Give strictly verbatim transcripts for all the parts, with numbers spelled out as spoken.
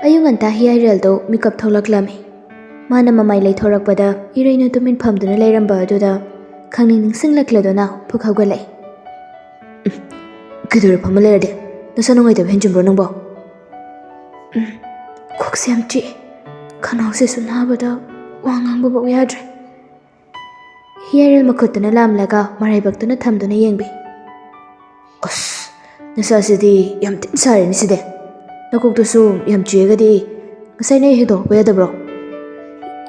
ꯑꯌꯨꯛ ꯉꯟꯇꯥ ꯍꯤꯌꯥꯏꯔꯦꯜꯗꯣ ꯃꯤꯀꯞ ꯊꯣꯛꯂꯛꯂꯝꯃꯤ꯫ ꯃꯥꯅ ꯃꯃꯥꯏ ꯂꯩꯊꯣꯔꯛꯄꯗ ꯏꯔꯩꯅꯨ ꯇꯨꯃꯤꯟ ꯐꯝꯗꯨꯅ ꯂꯩꯔꯝꯕ ꯑꯗꯨꯗ ꯈꯪꯅꯤꯡ ꯅꯤꯡꯁꯤꯡꯂꯛꯂꯗꯨꯅ ꯐꯨꯛ ꯍꯧꯒꯠꯂꯛꯏ꯫ "ꯎꯝ, ꯀꯩꯗꯧꯔꯦ ꯐꯝꯃ ꯂꯩꯔꯗꯤ? ꯅꯁꯥ ꯅꯨꯡꯉꯥꯏꯇꯕ ꯍꯦꯟꯖꯤꯟꯕ꯭ꯔꯣ ꯅꯪꯕꯣ?" "ꯎꯝ, ꯀꯣꯛꯁꯦ ꯌꯥꯝ ꯆꯤꯛꯑꯦ꯫ ꯈꯅꯥꯎꯁꯤꯁꯨ ꯅꯥꯕꯗ ꯋꯥ ꯉꯥꯡꯕꯐꯥꯎ ꯌꯥꯗ꯭ꯔꯦ꯫" ꯍꯤꯌꯥꯏꯔꯦꯜ ꯃꯈꯨꯠꯇꯨꯅ ꯂꯥꯝꯂꯒ ꯃꯔꯥꯏꯕꯛꯇꯨꯅ ꯊꯝꯗꯨꯅ ꯌꯦꯡꯕꯤ꯫ "ꯑꯁ, ꯅꯁꯥꯁꯤꯗꯤ ꯌꯥꯝ ꯊꯤꯅ ꯁꯥꯔꯦꯅꯦ ꯁꯤꯗꯤ꯫ ꯅꯀꯣꯛꯇꯨꯁꯨ ꯌꯥꯝ ꯆꯤꯛꯑꯒꯗꯤ ꯉꯁꯥꯏ ꯅꯩ ꯍꯦꯛ ꯍꯧꯗꯣꯛꯄ ꯌꯥꯗꯕ꯭ꯔꯣ?"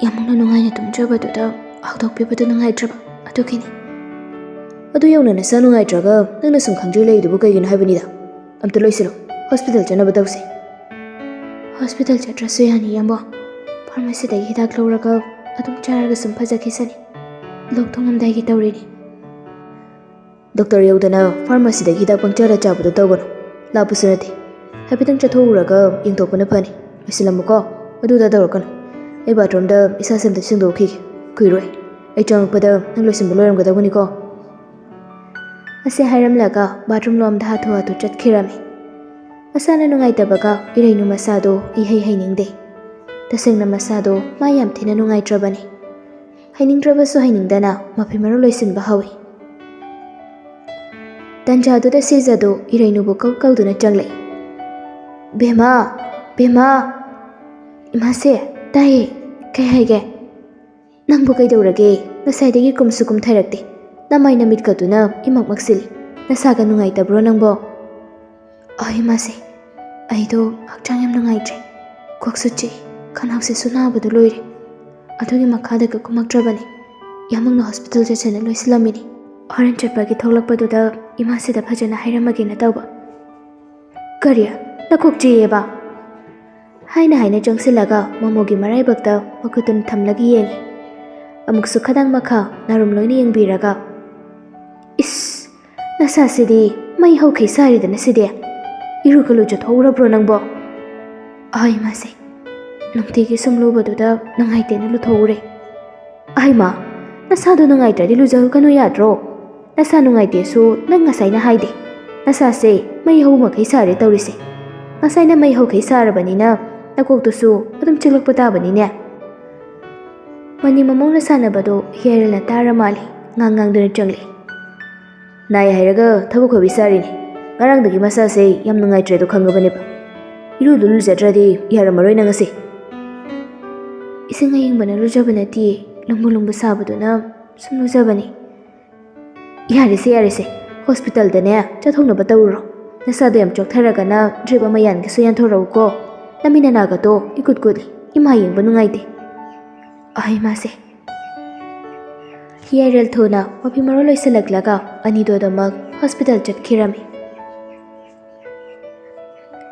"ꯌꯥꯝꯅ ꯅꯨꯡꯉꯥꯏꯅ ꯇꯨꯝꯖꯕꯗꯨꯗ ꯍꯧꯗꯣꯛꯄꯤꯕꯗꯨ ꯅꯨꯡꯉꯥꯏꯇ꯭ꯔꯕ, ꯑꯗꯨꯒꯤꯅꯤ꯫" "ꯑꯗꯨ ꯌꯧꯅ ꯅꯁꯥ ꯅꯨꯡꯉꯥꯏꯇ꯭ꯔꯒ ꯅꯪꯅ ꯁꯨꯝ ꯈꯪꯖꯤꯜ ꯂꯩꯗꯨꯕꯨ ꯀꯩꯒꯤꯅꯣ ꯍꯥꯏꯕꯅꯤꯗ꯫ ꯑꯝꯇ ꯂꯣꯏꯁꯤꯜꯂꯣ, ꯍꯣꯁꯄꯤꯇꯥꯜ ꯆꯠꯅꯕ ꯇꯧꯁꯦ꯫" "ꯍꯣꯁꯄꯤꯇꯥꯜ ꯆꯠꯇ꯭ꯔꯁꯨ ꯌꯥꯅꯤ ꯏꯌꯥꯝꯕ꯫ ꯐꯥꯔꯃꯥꯁꯤꯗꯒꯤ ꯍꯤꯗꯥꯛ ꯂꯧꯔꯒ ꯑꯗꯨꯝ ꯆꯥꯔꯒ ꯁꯨꯝ ꯐꯖꯈꯤꯁꯅꯤ꯫ ꯂꯣꯛ ꯊꯨꯡꯉꯝꯗꯥꯏꯒꯤ ꯇꯧꯔꯤꯅꯤ꯫" "ꯗꯣꯛꯇꯔ ꯌꯧꯗꯅ ꯐꯥꯔꯃꯥꯁꯤꯗꯒꯤ ꯍꯤꯗꯥꯛ ꯄꯪꯆꯥꯗ ꯆꯥꯕꯗꯣ ꯇꯧꯒꯅꯨ꯫ ꯂꯥꯞꯄꯁꯨ ꯅꯠꯇꯦ꯫ ꯍꯥꯏꯐꯦꯠꯇꯪ ꯆꯠꯊꯣꯛꯎꯔꯒ ꯌꯦꯡꯊꯣꯛꯄꯅ ꯐꯅꯤ꯫ ꯂꯣꯏꯁꯤꯜꯂꯝꯃꯨꯀꯣ꯫ ꯑꯗꯨꯗ ꯇꯧꯔꯛꯀꯅꯨ꯫ ꯑꯩ ꯕꯥꯊꯔꯨꯝꯗ ꯏꯁꯥꯁꯦ ꯑꯝꯇ ꯁꯦꯡꯗꯣꯛꯈꯤꯒꯦ꯫ ꯀꯨꯏꯔꯣꯏ꯫ ꯑꯩ ꯆꯪꯉꯛꯄꯗ ꯅꯪ ꯂꯣꯏꯁꯤꯟꯕ ꯂꯣꯏꯔꯝꯒꯗꯧꯕꯅꯤꯀꯣ꯫" ꯑꯁꯤ ꯍꯥꯏꯔꯝꯂꯒ ꯕꯥꯊꯔꯨꯝ ꯂꯣꯝꯗ ꯍꯥꯊꯨ ꯍꯥꯊꯨ ꯆꯠꯈꯤꯔꯝꯃꯤ꯫ ꯃꯁꯥꯅ ꯅꯨꯡꯉꯥꯏꯇꯕꯒ ꯏꯔꯩꯅꯨ ꯃꯁꯥꯗꯣ ꯏꯍꯩ ꯍꯩꯅꯤꯡꯗꯦ꯫ ꯇꯁꯦꯡꯅ ꯃꯁꯥꯗꯣ ꯃꯥ ꯌꯥꯝ ꯊꯤꯅ ꯅꯨꯡꯉꯥꯏꯇ꯭ꯔꯕꯅꯤ꯫ ꯍꯩꯅꯤꯡꯗ꯭ꯔꯕꯁꯨ ꯍꯩꯅꯤꯡꯗꯅ ꯃꯐꯤ ꯃꯔꯣꯜ ꯂꯣꯏꯁꯤꯟꯕ ꯍꯧꯏ꯫ ꯇꯟꯖꯥꯗꯨꯗ ꯁꯤꯖꯗꯨ ꯏꯔꯩꯅꯨꯕꯨ ꯀꯧ ꯀꯧꯗꯨꯅ ꯆꯪꯂꯛꯏ꯫ "ꯕꯦꯝꯃ! ꯕꯦꯝꯃ!" "ꯏꯃꯥꯁꯦ, ꯇꯥꯏꯌꯦ꯫ ꯀꯩ ꯍꯥꯏꯒꯦ?" "ꯅꯪꯕꯨ ꯀꯩꯗꯧꯔꯒꯦ? ꯉꯁꯥꯏꯗꯒꯤ ꯀꯨꯝꯁꯨ ꯀꯨꯝꯊꯔꯛꯇꯦ꯫ ꯅꯃꯥꯏ ꯅꯃꯤꯠꯀꯗꯨꯅ ꯏꯃꯛ ꯃꯛꯁꯤꯜꯂꯤ꯫ ꯅꯁꯥꯒ ꯅꯨꯡꯉꯥꯏꯇꯕ꯭ꯔꯣ ꯅꯪꯕꯣ?" "ꯑꯍꯣꯏ ꯏꯃꯥꯁꯦ, ꯑꯩꯗꯣ ꯍꯛꯆꯥꯡ ꯌꯥꯝ ꯅꯨꯡꯉꯥꯏꯇ꯭ꯔꯦ꯫ ꯀꯣꯛꯁꯨ ꯆꯤꯛꯏ, ꯈꯅꯥꯎꯁꯤꯁꯨ ꯅꯥꯕꯗ ꯂꯣꯏꯔꯦ꯫ ꯑꯗꯨꯒꯤ ꯃꯈꯥꯗꯒ ꯀꯨꯝꯃꯛꯇ꯭ꯔꯕꯅꯤ꯫ ꯏꯌꯥꯝꯕꯅ ꯍꯣꯁꯄꯤꯇꯥꯜ ꯆꯠꯁꯦꯅ ꯂꯣꯏꯁꯤꯜꯂꯝꯃꯤꯅꯤ꯫ ꯍꯣꯔꯦꯟ ꯆꯠꯄꯒꯤ ꯊꯣꯛꯂꯛꯄꯗꯨꯗ ꯏꯃꯥꯁꯤꯗ ꯐꯖꯅ ꯍꯥꯏꯔꯝꯃꯒꯦꯅ ꯇꯧꯕ꯫" "ꯀꯔꯤ? ꯅꯀꯣꯛ ꯆꯤꯛꯑꯦꯕ?" ꯍꯥꯏꯅ ꯍꯥꯏꯅ ꯆꯪꯁꯤꯜꯂꯒ ꯃꯃꯣꯒꯤ ꯃꯔꯥꯏꯕꯛꯇ ꯃꯈꯨꯠꯇꯨꯅ ꯊꯝꯂꯒ ꯌꯦꯡꯉꯤ꯫ ꯑꯃꯨꯛꯁꯨ ꯈꯗꯥꯡ ꯃꯈꯥ ꯅꯥꯔꯨꯝ ꯂꯣꯏꯅ ꯌꯦꯡꯕꯤꯔꯒ, "ꯏꯁ! ꯅꯁꯥꯁꯤꯗꯤ ꯃꯩ ꯍꯧꯈꯩ ꯁꯥꯔꯤꯗꯅ ꯁꯤꯗꯤ꯫ ꯏꯔꯨꯒ ꯂꯨꯖꯊꯣꯛꯎꯔꯕ꯭ꯔꯣ ꯅꯪꯕꯣ?" "ꯑꯍꯣꯏ ꯏꯃꯥꯁꯦ, ꯅꯨꯡꯇꯤꯒꯤ ꯁꯨꯝ ꯂꯨꯕꯗꯨꯗ ꯅꯨꯡꯉꯥꯏꯇꯦꯅ ꯂꯨꯊꯣꯛꯎꯔꯦ꯫" "ꯑꯍꯩꯃꯥ, ꯅꯁꯥꯗꯣ ꯅꯨꯡꯉꯥꯏꯇ꯭ꯔꯗꯤ ꯂꯨꯖꯧ ꯀꯩꯅꯣ ꯌꯥꯗ꯭ꯔꯣ? ꯅꯁꯥ ꯅꯨꯡꯉꯥꯏꯇꯦꯁꯨ ꯅꯪ ꯉꯁꯥꯏꯅ ꯍꯥꯏꯗꯦ꯫ ꯅꯁꯥꯁꯦ ꯃꯩ ꯍꯧ ꯃꯈꯩ ꯁꯥꯔꯦ ꯇꯧꯔꯤꯁꯦ꯫ ꯉꯁꯥꯏꯅ ꯃꯩ ꯍꯧꯈꯩ ꯁꯥꯔꯕꯅꯤꯅ ꯅꯀꯣꯛꯇꯨꯁꯨ ꯑꯗꯨꯝ ꯆꯤꯛꯂꯛꯄ ꯇꯥꯕꯅꯤꯅꯦ꯫ ꯃꯅꯤ ꯃꯃꯧꯅ ꯁꯥꯟꯅꯕꯗꯣ ꯍꯤꯌꯥꯏꯔꯦꯜꯅ ꯇꯥꯔ ꯃꯥꯜꯂꯦ, ꯉꯥꯡ ꯉꯥꯡꯗꯨꯅ ꯆꯪꯂꯛꯏ꯫ "ꯅꯥꯏ ꯍꯥꯏꯔꯒ ꯊꯕꯛ ꯍꯣꯏꯕꯤ ꯁꯥꯔꯤꯅꯦ꯫ ꯉꯔꯥꯡꯗꯒꯤ ꯃꯁꯥꯁꯦ ꯌꯥꯝ ꯅꯨꯡꯉꯥꯏꯇ꯭ꯔꯦꯗꯣ ꯈꯪꯉꯕꯅꯦꯕ꯫ ꯏꯔꯨꯗꯨ ꯂꯨꯖꯗ꯭ꯔꯗꯤ ꯌꯥꯔꯝꯃꯔꯣꯏ ꯅꯪ ꯉꯁꯤ꯫" "ꯏꯁꯤꯡ ꯑꯌꯤꯡꯕꯅ ꯂꯨꯖꯕ ꯅꯠꯇꯤꯌꯦ, ꯂꯨꯝꯕꯨ ꯂꯨꯝꯕꯨ ꯁꯥꯕꯗꯨꯅ ꯁꯨꯝ ꯂꯨꯖꯕꯅꯤ꯫" "ꯌꯥꯔꯦꯁꯦ, ꯌꯥꯔꯦꯁꯦ, ꯍꯣꯁꯄꯤꯇꯥꯜꯗꯅꯦ ꯆꯠꯊꯣꯛꯅꯕ ꯇꯧꯔꯨꯔꯣ꯫ ꯅꯁꯥꯗꯣ ꯌꯥꯝ ꯆꯣꯛꯊꯔꯒꯅ ꯗ꯭ꯔꯤꯞ ꯑꯃ ꯌꯥꯟꯒꯦꯁꯨ ꯌꯥꯟꯊꯣꯔꯛꯎꯀꯣ꯫ ꯅꯃꯤꯠ ꯅꯅꯥꯒꯗꯣ ꯏꯀꯨꯠ ꯀꯨꯠꯂꯤ, ꯏꯃꯥ ꯌꯦꯡꯕ ꯅꯨꯡꯉꯥꯏꯇꯦ꯫" ꯑꯍꯩ ꯃꯥꯁꯦ꯫ ꯍꯤꯌꯥꯏꯔꯦꯜ ꯊꯨꯅ ꯃꯐꯤ ꯃꯔꯣꯜ ꯂꯣꯏꯁꯤꯜꯂꯛꯂꯒ ꯑꯅꯤꯗꯣꯗꯃꯛ ꯍꯣꯁꯄꯤꯇꯥꯜ ꯆꯠꯈꯤꯔꯝꯃꯤ꯫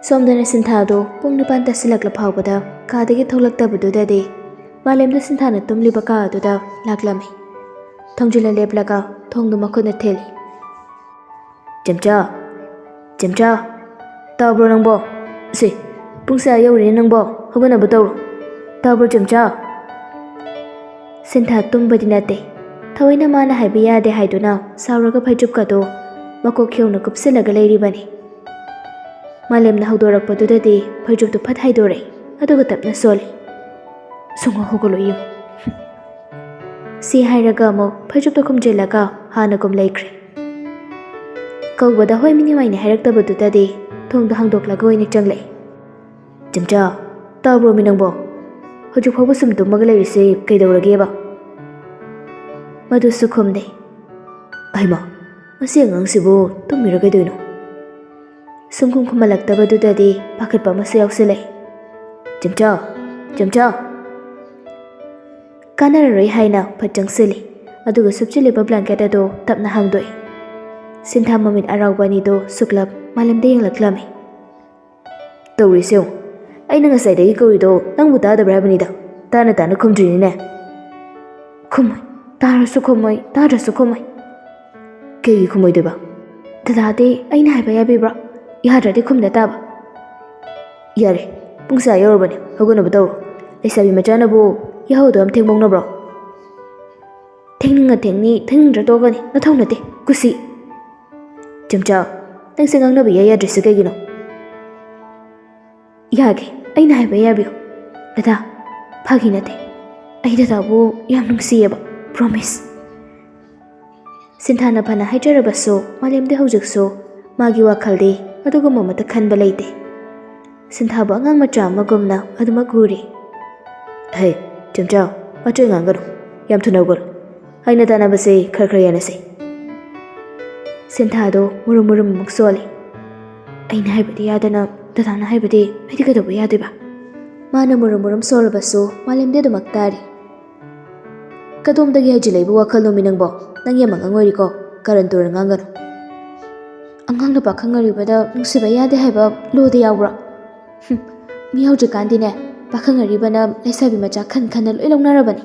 ꯁꯣꯝꯗꯅ ꯁꯤꯟꯊꯥꯗꯣ ꯄꯨꯡ ꯅꯤꯄꯥꯟ ꯇꯥꯁꯤꯜꯂꯛꯂ ꯐꯥꯎꯕꯗ ꯀꯥꯗꯒꯤ ꯊꯣꯛꯂꯛꯇꯕꯗꯨꯗꯗꯤ ꯃꯥꯂꯦꯝꯗ ꯁꯤꯟꯊꯥꯅ ꯇꯨꯝꯂꯤꯕ ꯀꯥ ꯑꯗꯨꯗ ꯂꯥꯛꯂꯝꯃꯤ꯫ ꯊꯣꯡꯖꯤꯜꯂ ꯂꯦꯞꯂꯒ ꯊꯣꯡꯗꯨ ꯃꯈꯨꯠꯅ ꯊꯤꯜꯂꯤ꯫ "ꯆꯦꯝꯆꯥ, ꯆꯦꯝꯆꯥ, ꯇꯥꯕ꯭ꯔꯣ ꯅꯪꯕꯣ? ꯁꯤ, ꯄꯨꯡꯁꯦ ꯑꯥ ꯌꯧꯔꯦꯅꯦ ꯅꯪꯕꯣ, ꯍꯧꯒꯠꯅꯕ ꯇꯧꯔꯣ꯫ ꯇꯥꯕ꯭ꯔꯣ ꯆꯦꯝꯆꯥ?" ꯁꯤꯟꯊꯥ ꯇꯨꯝꯕꯗꯤ ꯅꯠꯇꯦ, ꯊꯑꯣꯏꯅ ꯃꯥꯅ ꯍꯥꯏꯕ ꯌꯥꯗꯦ ꯍꯥꯏꯗꯨꯅ ꯁꯥꯎꯔꯒ ꯐꯩꯖꯨꯞꯀꯗꯣ ꯃꯀꯣꯛ ꯈꯦꯎꯅ ꯀꯨꯞꯁꯤꯜꯂꯒ ꯂꯩꯔꯤꯕꯅꯤ꯫ ꯃꯥꯂꯦꯝꯅ ꯍꯧꯗꯣꯔꯛꯄꯗꯨꯗꯗꯤ ꯐꯩꯖꯨꯞꯇꯨ ꯐꯠ ꯍꯥꯏꯗꯣꯔꯛꯏ, ꯑꯗꯨꯒ ꯇꯞꯅ ꯁꯣꯜꯂꯤ꯫ "ꯁꯨꯡꯍꯧ ꯍꯧꯒꯠꯂꯣꯏ ꯌꯦꯡꯉꯨ꯫" ꯁꯤ ꯍꯥꯏꯔꯒ ꯑꯃꯨꯛ ꯐꯩꯖꯨꯞꯇꯨ ꯈꯨꯝꯖꯤꯜꯂꯒ ꯍꯥꯟꯅꯒꯨꯝ ꯂꯩꯈ꯭ꯔꯦ꯫ ꯀꯧꯕꯗ ꯍꯣꯏ ꯃꯤꯅꯤ ꯃꯥꯏꯅꯤ ꯍꯥꯏꯔꯛꯇꯕꯗꯨꯗꯗꯤ ꯊꯣꯡꯗꯣ ꯍꯥꯡꯗꯣꯛꯂꯒ ꯑꯣꯏꯅ ꯆꯪꯂꯛꯏ꯫ "ꯆꯦꯝꯆꯥ, ꯇꯥꯕ꯭ꯔꯣꯃꯤ ꯅꯪꯕꯣ? ꯍꯧꯖꯤꯛ ꯐꯥꯎꯕ ꯁꯨꯝ ꯇꯨꯝꯃꯒ ꯂꯩꯔꯤꯁꯤ ꯀꯩꯗꯧꯔꯒꯦꯕ?" ꯃꯗꯨꯁꯨ ꯈꯨꯝꯗꯦ꯫ "ꯑꯩꯃ, ꯃꯁꯤ ꯑꯉꯥꯡꯁꯤꯕꯨ ꯇꯨꯝꯃꯤꯔ ꯀꯩꯗꯧꯅꯣ?" ꯁꯨꯝ ꯈꯨꯝ ꯈꯨꯝꯍꯜꯂꯛꯇꯕꯗꯨꯗꯗꯤ ꯄꯥꯈꯠꯄ ꯑꯃꯁꯨ ꯌꯥꯎꯁꯤꯜꯂꯛꯏ꯫ "ꯆꯦꯝꯆꯥ, ꯆꯦꯝꯆꯥ!" ꯀꯥꯟꯅꯔꯔꯣꯏ ꯍꯥꯏꯅ ꯐꯠ ꯆꯪꯁꯤꯜꯂꯤ, ꯑꯗꯨꯒ ꯁꯨꯞꯆꯤꯜꯂꯤꯕ ꯕ꯭ꯂꯥꯡꯀꯦꯠ ꯑꯗꯨ ꯇꯞꯅ ꯍꯥꯡꯗꯣꯛꯏ꯫ ꯁꯤꯟꯊꯥ ꯃꯃꯤꯠ ꯑꯔꯥꯎꯕ ꯑꯅꯤꯗꯨ ꯁꯨꯛꯂꯞ ꯃꯥꯂꯦꯝꯗ ꯌꯦꯡꯂꯛꯂꯝꯃꯤ꯫ "ꯇꯧꯔꯤꯁꯦ ꯌꯦꯡꯉꯨ, ꯑꯩꯅ ꯉꯁꯥꯏꯗꯒꯤ ꯀꯧꯔꯤꯗꯣ ꯅꯪꯕꯨ ꯇꯥꯗꯕ꯭ꯔꯥ ꯍꯥꯏꯕꯅꯤꯗ, ꯇꯥꯅ ꯇꯥꯅ ꯈꯨꯝꯗ꯭ꯔꯤꯅꯤꯅꯦ꯫" "ꯈꯨꯝꯃꯣꯏ, ꯇꯥꯔꯁꯨ ꯈꯨꯝꯃꯣꯏ, ꯇꯥꯗ꯭ꯔꯁꯨ ꯈꯨꯝꯃꯣꯏ꯫" "ꯀꯩꯒꯤ ꯈꯨꯝꯃꯣꯏꯗꯣꯏꯕ?" "ꯗꯗꯥꯗꯤ ꯑꯩꯅ ꯍꯥꯏꯕ ꯌꯥꯕꯤꯕ꯭ꯔꯣ? ꯌꯥꯗ꯭ꯔꯗꯤ ꯈꯨꯝꯗ ꯇꯥꯕ꯫" "ꯌꯥꯔꯦ, ꯄꯨꯡꯁꯦ ꯑꯥ ꯌꯧꯔꯕꯅꯦ, ꯍꯧꯒꯠꯅꯕ ꯇꯧꯔꯣ꯫ ꯂꯩꯁꯥꯕꯤ ꯃꯆꯥꯅꯕꯨ ꯌꯥꯍꯧ ꯑꯗꯨ ꯌꯥꯝ ꯊꯦꯡꯕꯣꯛꯅꯕ꯭ꯔꯣ?" "ꯊꯦꯡꯅꯤꯡꯉ ꯊꯦꯡꯅꯤ, ꯊꯦꯡꯅꯤꯡꯗ꯭ꯔ ꯇꯣꯛꯀꯅꯤ, ꯅꯊꯧ ꯅꯠꯇꯦ, ꯀꯨꯁꯤ꯫" "ꯆꯦꯝꯆꯥ, ꯅꯪꯁꯦ ꯉꯥꯡꯅꯕ ꯏꯌꯥ ꯌꯥꯗ꯭ꯔꯤꯁꯦ ꯀꯩꯒꯤꯅꯣ?" "ꯌꯥꯒꯦ, ꯑꯩꯅ ꯍꯥꯏꯕ ꯌꯥꯕꯤꯌꯨ ꯗꯗꯥ꯫ ꯐꯥꯒꯤ ꯅꯠꯇꯦ, ꯑꯩ ꯗꯗꯥꯕꯨ ꯌꯥꯝ ꯅꯨꯡꯁꯤꯌꯦꯕ꯫ Promise꯫ ꯁꯤꯟꯊꯥꯅ ꯐꯅ ꯍꯥꯏꯖꯔꯕꯁꯨ ꯃꯥꯂꯦꯝꯗꯤ ꯍꯧꯖꯤꯛꯁꯨ ꯃꯥꯒꯤ ꯋꯥꯈꯜꯗꯤ ꯑꯗꯨꯒꯨꯝꯕ ꯑꯃꯠꯇ ꯈꯟꯕ ꯂꯩꯇꯦ꯫ ꯁꯤꯟꯊꯥꯕꯨ ꯑꯉꯥꯡ ꯃꯆꯥ ꯑꯃꯒꯨꯝꯅ ꯑꯗꯨꯃꯛ ꯎꯔꯤ꯫ "ꯍꯦ, ꯆꯦꯝꯆꯥ, ꯑꯆꯣꯏ ꯉꯥꯡꯒꯅꯨ꯫ ꯌꯥꯝ ꯊꯨꯅ ꯍꯧꯒꯠꯂꯨ꯫ ꯑꯩꯅ ꯇꯥꯟꯅꯕꯁꯦ ꯈꯔ ꯈꯔ ꯌꯥꯅꯁꯦ꯫" ꯁꯤꯟꯊꯥꯗꯣ ꯃꯨꯔꯨꯝ ꯃꯨꯔꯨꯝ ꯑꯃꯨꯛ ꯁꯣꯜꯂꯤ꯫ "ꯑꯩꯅ ꯍꯥꯏꯕꯗꯤ ꯌꯥꯗꯅ ꯗꯗꯥꯅ ꯍꯥꯏꯕꯗꯤ ꯑꯩꯗꯤ ꯀꯩꯗꯧꯕ ꯌꯥꯗꯣꯏꯕ?" ꯃꯥꯅ ꯃꯨꯔꯨꯝ ꯃꯨꯔꯨꯝ ꯁꯣꯜꯂꯕꯁꯨ ꯃꯥꯂꯦꯝꯗꯤ ꯑꯗꯨꯃꯛ ꯇꯥꯔꯤ꯫ "ꯀꯗꯣꯝꯗꯒꯤ ꯍꯩꯖꯤꯜꯂꯛꯏꯕ ꯋꯥꯈꯜꯅꯣꯃꯤ ꯅꯪꯕꯣ? ꯅꯪ ꯌꯥꯝ ꯑꯉꯥꯡ ꯑꯣꯏꯔꯤꯀꯣ, ꯀꯥꯔꯟ ꯇꯨꯔꯟ ꯉꯥꯡꯒꯅꯨ꯫" "ꯑꯉꯥꯡꯅ ꯄꯥꯈꯪ ꯑꯔꯤꯕꯗ ꯅꯨꯡꯁꯤꯕ ꯌꯥꯗꯦ ꯍꯥꯏꯕ ꯂꯣꯗ ꯌꯥꯎꯕ꯭ꯔꯣ? ꯍꯨꯝ, ꯃꯤ ꯍꯧꯖꯤꯛꯀꯥꯟꯗꯤꯅꯦ, ꯄꯥꯈꯪ ꯑꯔꯤꯕꯅ ꯂꯩꯁꯥꯕꯤ ꯃꯆꯥ ꯈꯟ ꯈꯟꯅ ꯂꯣꯏ ꯂꯧꯅꯔꯕꯅꯤ꯫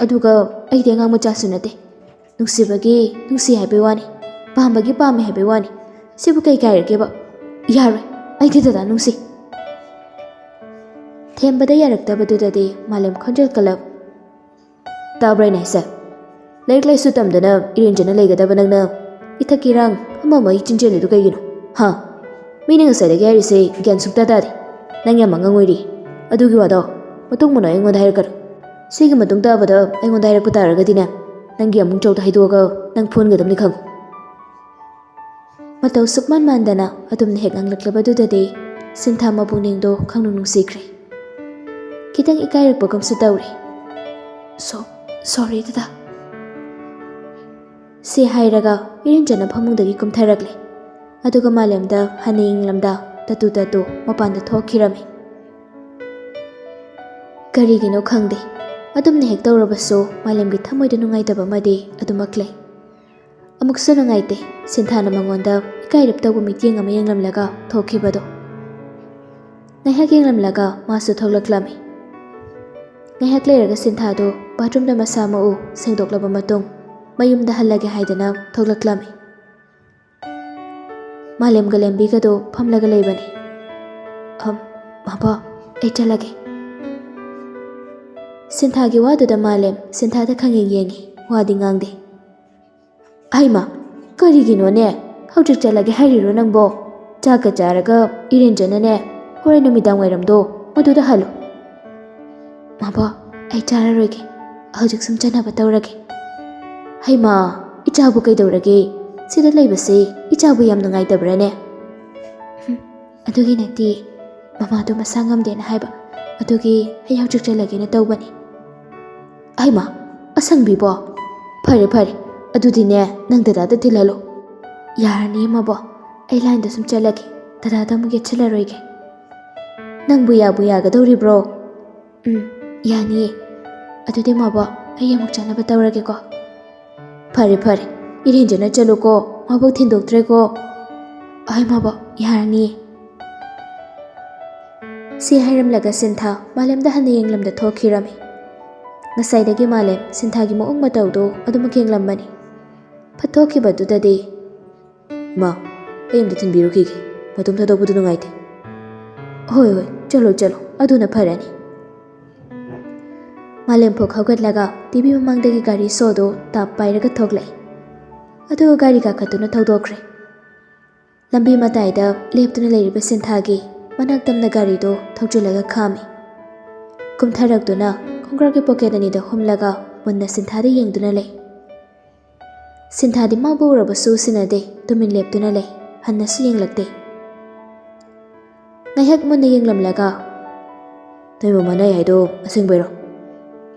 ꯑꯗꯨꯒ ꯑꯩꯗꯤ ꯑꯉꯥꯡ ꯃꯆꯥꯁꯨ ꯅꯠꯇꯦ꯫ ꯅꯨꯡꯁꯤꯕꯒꯤ ꯅꯨꯡꯁꯤ ꯍꯥꯏꯕꯩ ꯋꯥꯅꯤ, ꯄꯥꯝꯕꯒꯤ ꯄꯥꯝꯃꯦ ꯍꯥꯏꯕꯩ ꯋꯥꯅꯤ꯫ ꯁꯤꯕꯨ ꯀꯩ ꯀꯥꯏꯔꯒꯦꯕ? ꯌꯥꯔꯣꯏ, ꯑꯩꯗꯤ ꯗꯗꯥ ꯅꯨꯡꯁꯤ꯫" ꯊꯦꯝꯕꯗ ꯌꯥꯔꯛꯇꯕꯗꯨꯗꯗꯤ ꯃꯥꯂꯦꯝ ꯈꯣꯟꯖꯦꯜ ꯀꯜꯂꯞ꯫ "ꯇꯥꯕ꯭ꯔꯥ ꯑꯩꯅ ꯍꯥꯏꯁꯦ? ꯂꯥꯏꯔꯤꯛ ꯂꯥꯏꯁꯨ ꯇꯝꯗꯅ ꯏꯔꯦꯟꯖꯅ ꯂꯩꯒꯗꯕ ꯅꯪꯅ ꯏꯊꯛꯀꯤ ꯏꯔꯥꯡ ꯑꯃ ꯑꯃ ꯆꯤꯟꯖꯜꯂꯤꯗꯨ ꯀꯩꯒꯤꯅꯣ? ꯍꯥ? ꯃꯤꯅ ꯉꯁꯥꯏꯗꯒꯤ ꯍꯥꯏꯔꯤꯁꯦ ꯒ꯭ꯌꯥꯟ ꯁꯨꯛꯇꯥ ꯇꯥꯗꯦ꯫ ꯅꯪ ꯌꯥꯝ ꯑꯉꯥꯡ ꯑꯣꯏꯔꯤ꯫ ꯑꯗꯨꯒꯤ ꯋꯥꯗꯣ ꯃꯇꯨꯡ ꯃꯅꯥꯎ ꯑꯩꯉꯣꯟꯗ ꯍꯥꯏꯔꯛꯀꯅꯨ꯫ ꯁꯤꯒꯤ ꯃꯇꯨꯡ ꯇꯥꯕꯗ ꯑꯩꯉꯣꯟꯗ ꯍꯥꯏꯔꯛꯄ ꯇꯥꯔꯒꯗꯤꯅꯦ, ꯅꯪꯒꯤ ꯑꯃꯨꯛ ꯆꯧꯗ ꯍꯩꯗꯣꯛꯑꯒ ꯅꯪ ꯐꯨꯍꯟꯒꯗꯕꯅꯤ ꯈꯪꯉꯨ꯫" ꯃꯇꯧ ꯁꯨꯛꯃꯥꯟ ꯃꯥꯟꯗꯅ ꯑꯗꯨꯝꯅ ꯍꯦꯛ ꯉꯥꯡꯂꯛꯂꯕꯗꯨꯗꯗꯤ ꯁꯤꯟꯊꯥ ꯃꯄꯨꯛꯅꯤꯡꯗꯣ ꯈꯪꯅꯨꯡ ꯅꯨꯡꯁꯤꯈ꯭ꯔꯦ꯫ ꯈꯤꯇꯪ ꯏꯀꯥꯏꯔꯛꯄꯒꯨꯝꯁꯨ ꯇꯧꯔꯦ꯫ "So sorry ꯗꯗꯥ꯫" ꯁꯤ ꯍꯥꯏꯔꯒ ꯏꯔꯦꯟꯖꯅ ꯐꯃꯨꯡꯗꯒꯤ ꯀꯨꯝꯊꯔꯛꯂꯦ꯫ ꯑꯗꯨꯒ ꯃꯥꯂꯦꯝꯗ ꯍꯟꯅ ꯌꯦꯡꯂꯝꯗ ꯇꯠꯇꯨ ꯇꯠꯇꯨ ꯃꯄꯥꯟꯗ ꯊꯣꯛꯈꯤꯔꯝꯃꯤ꯫ ꯀꯔꯤꯒꯤꯅꯣ ꯈꯪꯗꯦ, ꯑꯗꯨꯝꯅ ꯍꯦꯛ ꯇꯧꯔꯕꯁꯨ ꯃꯥꯂꯦꯝꯒꯤ ꯊꯃꯣꯏꯗ ꯅꯨꯡꯉꯥꯏꯇꯕ ꯑꯃꯗꯤ ꯑꯗꯨꯃꯛ ꯂꯩ꯫ ꯑꯃꯨꯛꯁꯨ ꯅꯨꯡꯉꯥꯏꯇꯦ, ꯁꯤꯟꯊꯥꯅ ꯃꯉꯣꯟꯗ ꯏꯀꯥꯏꯔꯞ ꯇꯧꯕ ꯃꯤꯠꯌꯦꯡ ꯑꯃ ꯌꯦꯡꯂꯝꯂꯒ ꯊꯣꯛꯈꯤꯕꯗꯣ꯫ ꯉꯥꯏꯍꯥꯛ ꯌꯦꯡꯂꯝꯂꯒ ꯃꯥꯁꯨ ꯊꯣꯛꯂꯛꯂꯝꯃꯤ꯫ ꯉꯥꯏꯍꯥꯛ ꯂꯩꯔꯒ ꯁꯤꯟꯊꯥꯗꯣ ꯕꯥꯊꯔꯨꯝꯗ ꯃꯁꯥ ꯃꯎ ꯁꯦꯡꯗꯣꯛꯂꯕ ꯃꯇꯨꯡ ꯃꯌꯨꯝꯗ ꯍꯜꯂꯒꯦ ꯍꯥꯏꯗꯅ ꯊꯣꯛꯂꯛꯂꯝꯃꯤ꯫ ꯃꯥꯂꯦꯝꯒ ꯂꯦꯝꯕꯤꯒꯗꯣ ꯐꯝꯂꯒ ꯂꯩꯕꯅꯤ꯫ "ꯑꯝ, ꯃꯥꯕꯣ, ꯑꯩ ꯆꯠꯂꯒꯦ꯫" ꯁꯤꯟꯊꯥꯒꯤ ꯋꯥꯗꯨꯗ ꯃꯥꯂꯦꯝ ꯁꯤꯟꯊꯥꯗ ꯈꯪꯌꯦꯡ ꯌꯦꯡꯉꯤ, ꯋꯥꯗꯤ ꯉꯥꯡꯗꯦ꯫ "ꯍꯩꯃꯥ, ꯀꯔꯤꯒꯤꯅꯣꯅꯦ? ꯍꯧꯖꯤꯛ ꯆꯠꯂꯒꯦ ꯍꯥꯏꯔꯤꯔꯣ ꯅꯪꯕꯣ? ꯆꯥꯛꯀ ꯆꯥꯔꯒ ꯏꯔꯦꯟꯖꯅꯅꯦ, ꯍꯣꯔꯦꯟ ꯅꯨꯃꯤꯗꯥꯡ ꯋꯥꯏꯔꯝꯗꯣ ꯃꯗꯨꯗ ꯍꯜꯂꯨ꯫ ꯃꯥꯕꯣ, ꯑꯩ ꯆꯥꯔꯔꯣꯏꯒꯦ꯫ ꯍꯧꯖꯤꯛ ꯁꯨꯝ ꯆꯠꯅꯕ ꯇꯧꯔꯒꯦ꯫ ꯍꯩꯃꯥ, ꯏꯆꯥꯕꯨ ꯀꯩꯗꯧꯔꯒꯦ? ꯁꯤꯗ ꯂꯩꯕꯁꯦ ꯏꯆꯥꯕꯨ ꯌꯥꯝ ꯅꯨꯡꯉꯥꯏꯇꯕ꯭ꯔꯥꯅꯦ? ꯍꯨꯝ, ꯑꯗꯨꯒꯤ ꯅꯠꯇꯦ꯫ ꯃꯃꯥꯗꯣ ꯃꯁꯥ ꯉꯝꯗꯦꯅ ꯍꯥꯏꯕ꯫ ꯑꯗꯨꯒꯤ ꯑꯩ ꯍꯧꯖꯤꯛ ꯆꯠꯂꯒꯦꯅ ꯇꯧꯕꯅꯤ꯫ ꯍꯩꯃꯥ, ꯑꯁꯪꯕꯤꯕꯣ? ꯐꯔꯦ, ꯐꯔꯦ꯫ ꯑꯗꯨꯗꯤꯅꯦ, ꯅꯪ ꯗꯗꯥꯗ ꯊꯤꯜꯍꯜꯂꯣ꯫ ꯌꯥꯔꯅꯤ, ꯃꯥꯕꯣ꯫ ꯑꯩ ꯂꯥꯏꯟꯗ ꯁꯨꯝ ꯆꯠꯂꯒꯦ꯫ ꯗꯗꯥꯗ ꯑꯃꯨꯛ ꯌꯦꯠꯁꯤꯜꯂꯔꯣꯏꯒꯦ꯫ ꯅꯪꯕꯨ ꯌꯥꯕꯨ ꯌꯥꯒꯗꯧꯔꯤꯕ꯭ꯔꯣ? ꯎꯝ, ꯌꯥꯅꯤꯌꯦ꯫ ꯑꯗꯨꯗꯤ, ꯃꯥꯕꯣ, ꯑꯩ ꯑꯃꯨꯛ ꯆꯠꯅꯕ ꯇꯧꯔꯒꯦꯀꯣ꯫ ꯐꯔꯦ, ꯐꯔꯦ꯫ ꯏꯔꯦꯟꯖꯅ ꯆꯠꯂꯨꯀꯣ꯫ ꯃꯥꯕꯣꯛ ꯊꯤꯟꯗꯣꯛꯇ꯭ꯔꯦꯀꯣ꯫ ꯑꯍꯣꯏ, ꯃꯥꯕꯣ, ꯌꯥꯔꯅꯤꯌꯦ꯫ ꯁꯤ ꯍꯥꯏꯔꯝꯂꯒ ꯁꯤꯟꯊꯥ ꯃꯥꯂꯦꯝꯗ ꯍꯟꯅ ꯌꯦꯡꯂꯝꯗ ꯊꯣꯛꯈꯤꯔꯝꯃꯤ꯫ ꯉꯁꯥꯏꯗꯒꯤ ꯃꯥꯂꯦꯝ ꯁꯤꯟꯊꯥꯒꯤ ꯃꯑꯣꯡ ꯃꯇꯧꯗꯣ ꯑꯗꯨꯃꯛ ꯌꯦꯡꯂꯝꯕꯅꯤ꯫ ꯐꯠꯊꯣꯛꯈꯤꯕꯗꯨꯗꯗꯤ, "ꯏꯃꯥ, ꯑꯩ ꯑꯝꯇ ꯊꯤꯟꯕꯤꯔꯨꯈꯤꯒꯦ꯫ ꯃꯇꯣꯝ ꯊꯥꯗꯣꯛꯄꯗꯨ ꯅꯨꯡꯉꯥꯏꯇꯦ꯫" "ꯍꯣꯏ, ꯍꯣꯏ, ꯆꯠꯂꯣ, ꯆꯠꯂꯣ꯫ ꯑꯗꯨꯅ ꯐꯔꯅꯤ꯫" ꯃꯥꯂꯦꯝ ꯐꯨꯛ ꯍꯧꯒꯠꯂꯒ ꯇꯤꯚꯤ ꯃꯃꯥꯡꯗꯒꯤ ꯒꯥꯔꯤ ꯁꯣꯗꯨ ꯇꯥꯞ ꯄꯥꯏꯔꯒ ꯊꯣꯛꯂꯛꯏ꯫ ꯑꯗꯨꯒ ꯒꯥꯔꯤ ꯀꯥꯈꯠꯇꯨꯅ ꯊꯧꯗꯣꯛꯈ꯭ꯔꯦ꯫ ꯂꯝꯕꯤ ꯃꯇꯥꯏꯗ ꯂꯦꯞꯇꯨꯅ ꯂꯩꯔꯤꯕ ꯁꯤꯟꯊꯥꯒꯤ ꯃꯅꯥꯛ ꯇꯝꯅ ꯒꯥꯔꯤꯗꯨ ꯊꯧꯖꯤꯜꯂꯒ ꯈꯥꯝꯃꯤ꯫ ꯀꯨꯝꯊꯔꯛꯇꯨꯅ ꯈꯣꯡꯒ꯭ꯔꯥꯎꯒꯤ ꯄꯣꯀꯦꯠ ꯑꯅꯤꯗ ꯍꯨꯝꯂꯒ ꯃꯨꯟꯅ ꯁꯤꯟꯊꯥꯗ ꯌꯦꯡꯗꯨꯅ ꯂꯩ꯫ ꯁꯤꯟꯊꯥꯗꯤ ꯃꯥꯕꯨ ꯎꯔꯕꯁꯨ ꯁꯤꯟꯅꯗꯦ, ꯇꯨꯃꯤꯟ ꯂꯦꯞꯇꯨꯅ ꯂꯩ, ꯍꯟꯅꯁꯨ ꯌꯦꯡꯂꯛꯇꯦ꯫ ꯉꯥꯏꯍꯥꯛ ꯃꯨꯟꯅ ꯌꯦꯡꯂꯝꯂꯒ, "ꯅꯣꯏ ꯃꯃꯥꯅ ꯑꯩ ꯍꯥꯏꯗꯣ ꯑꯁꯦꯡꯕꯩꯔꯣ?"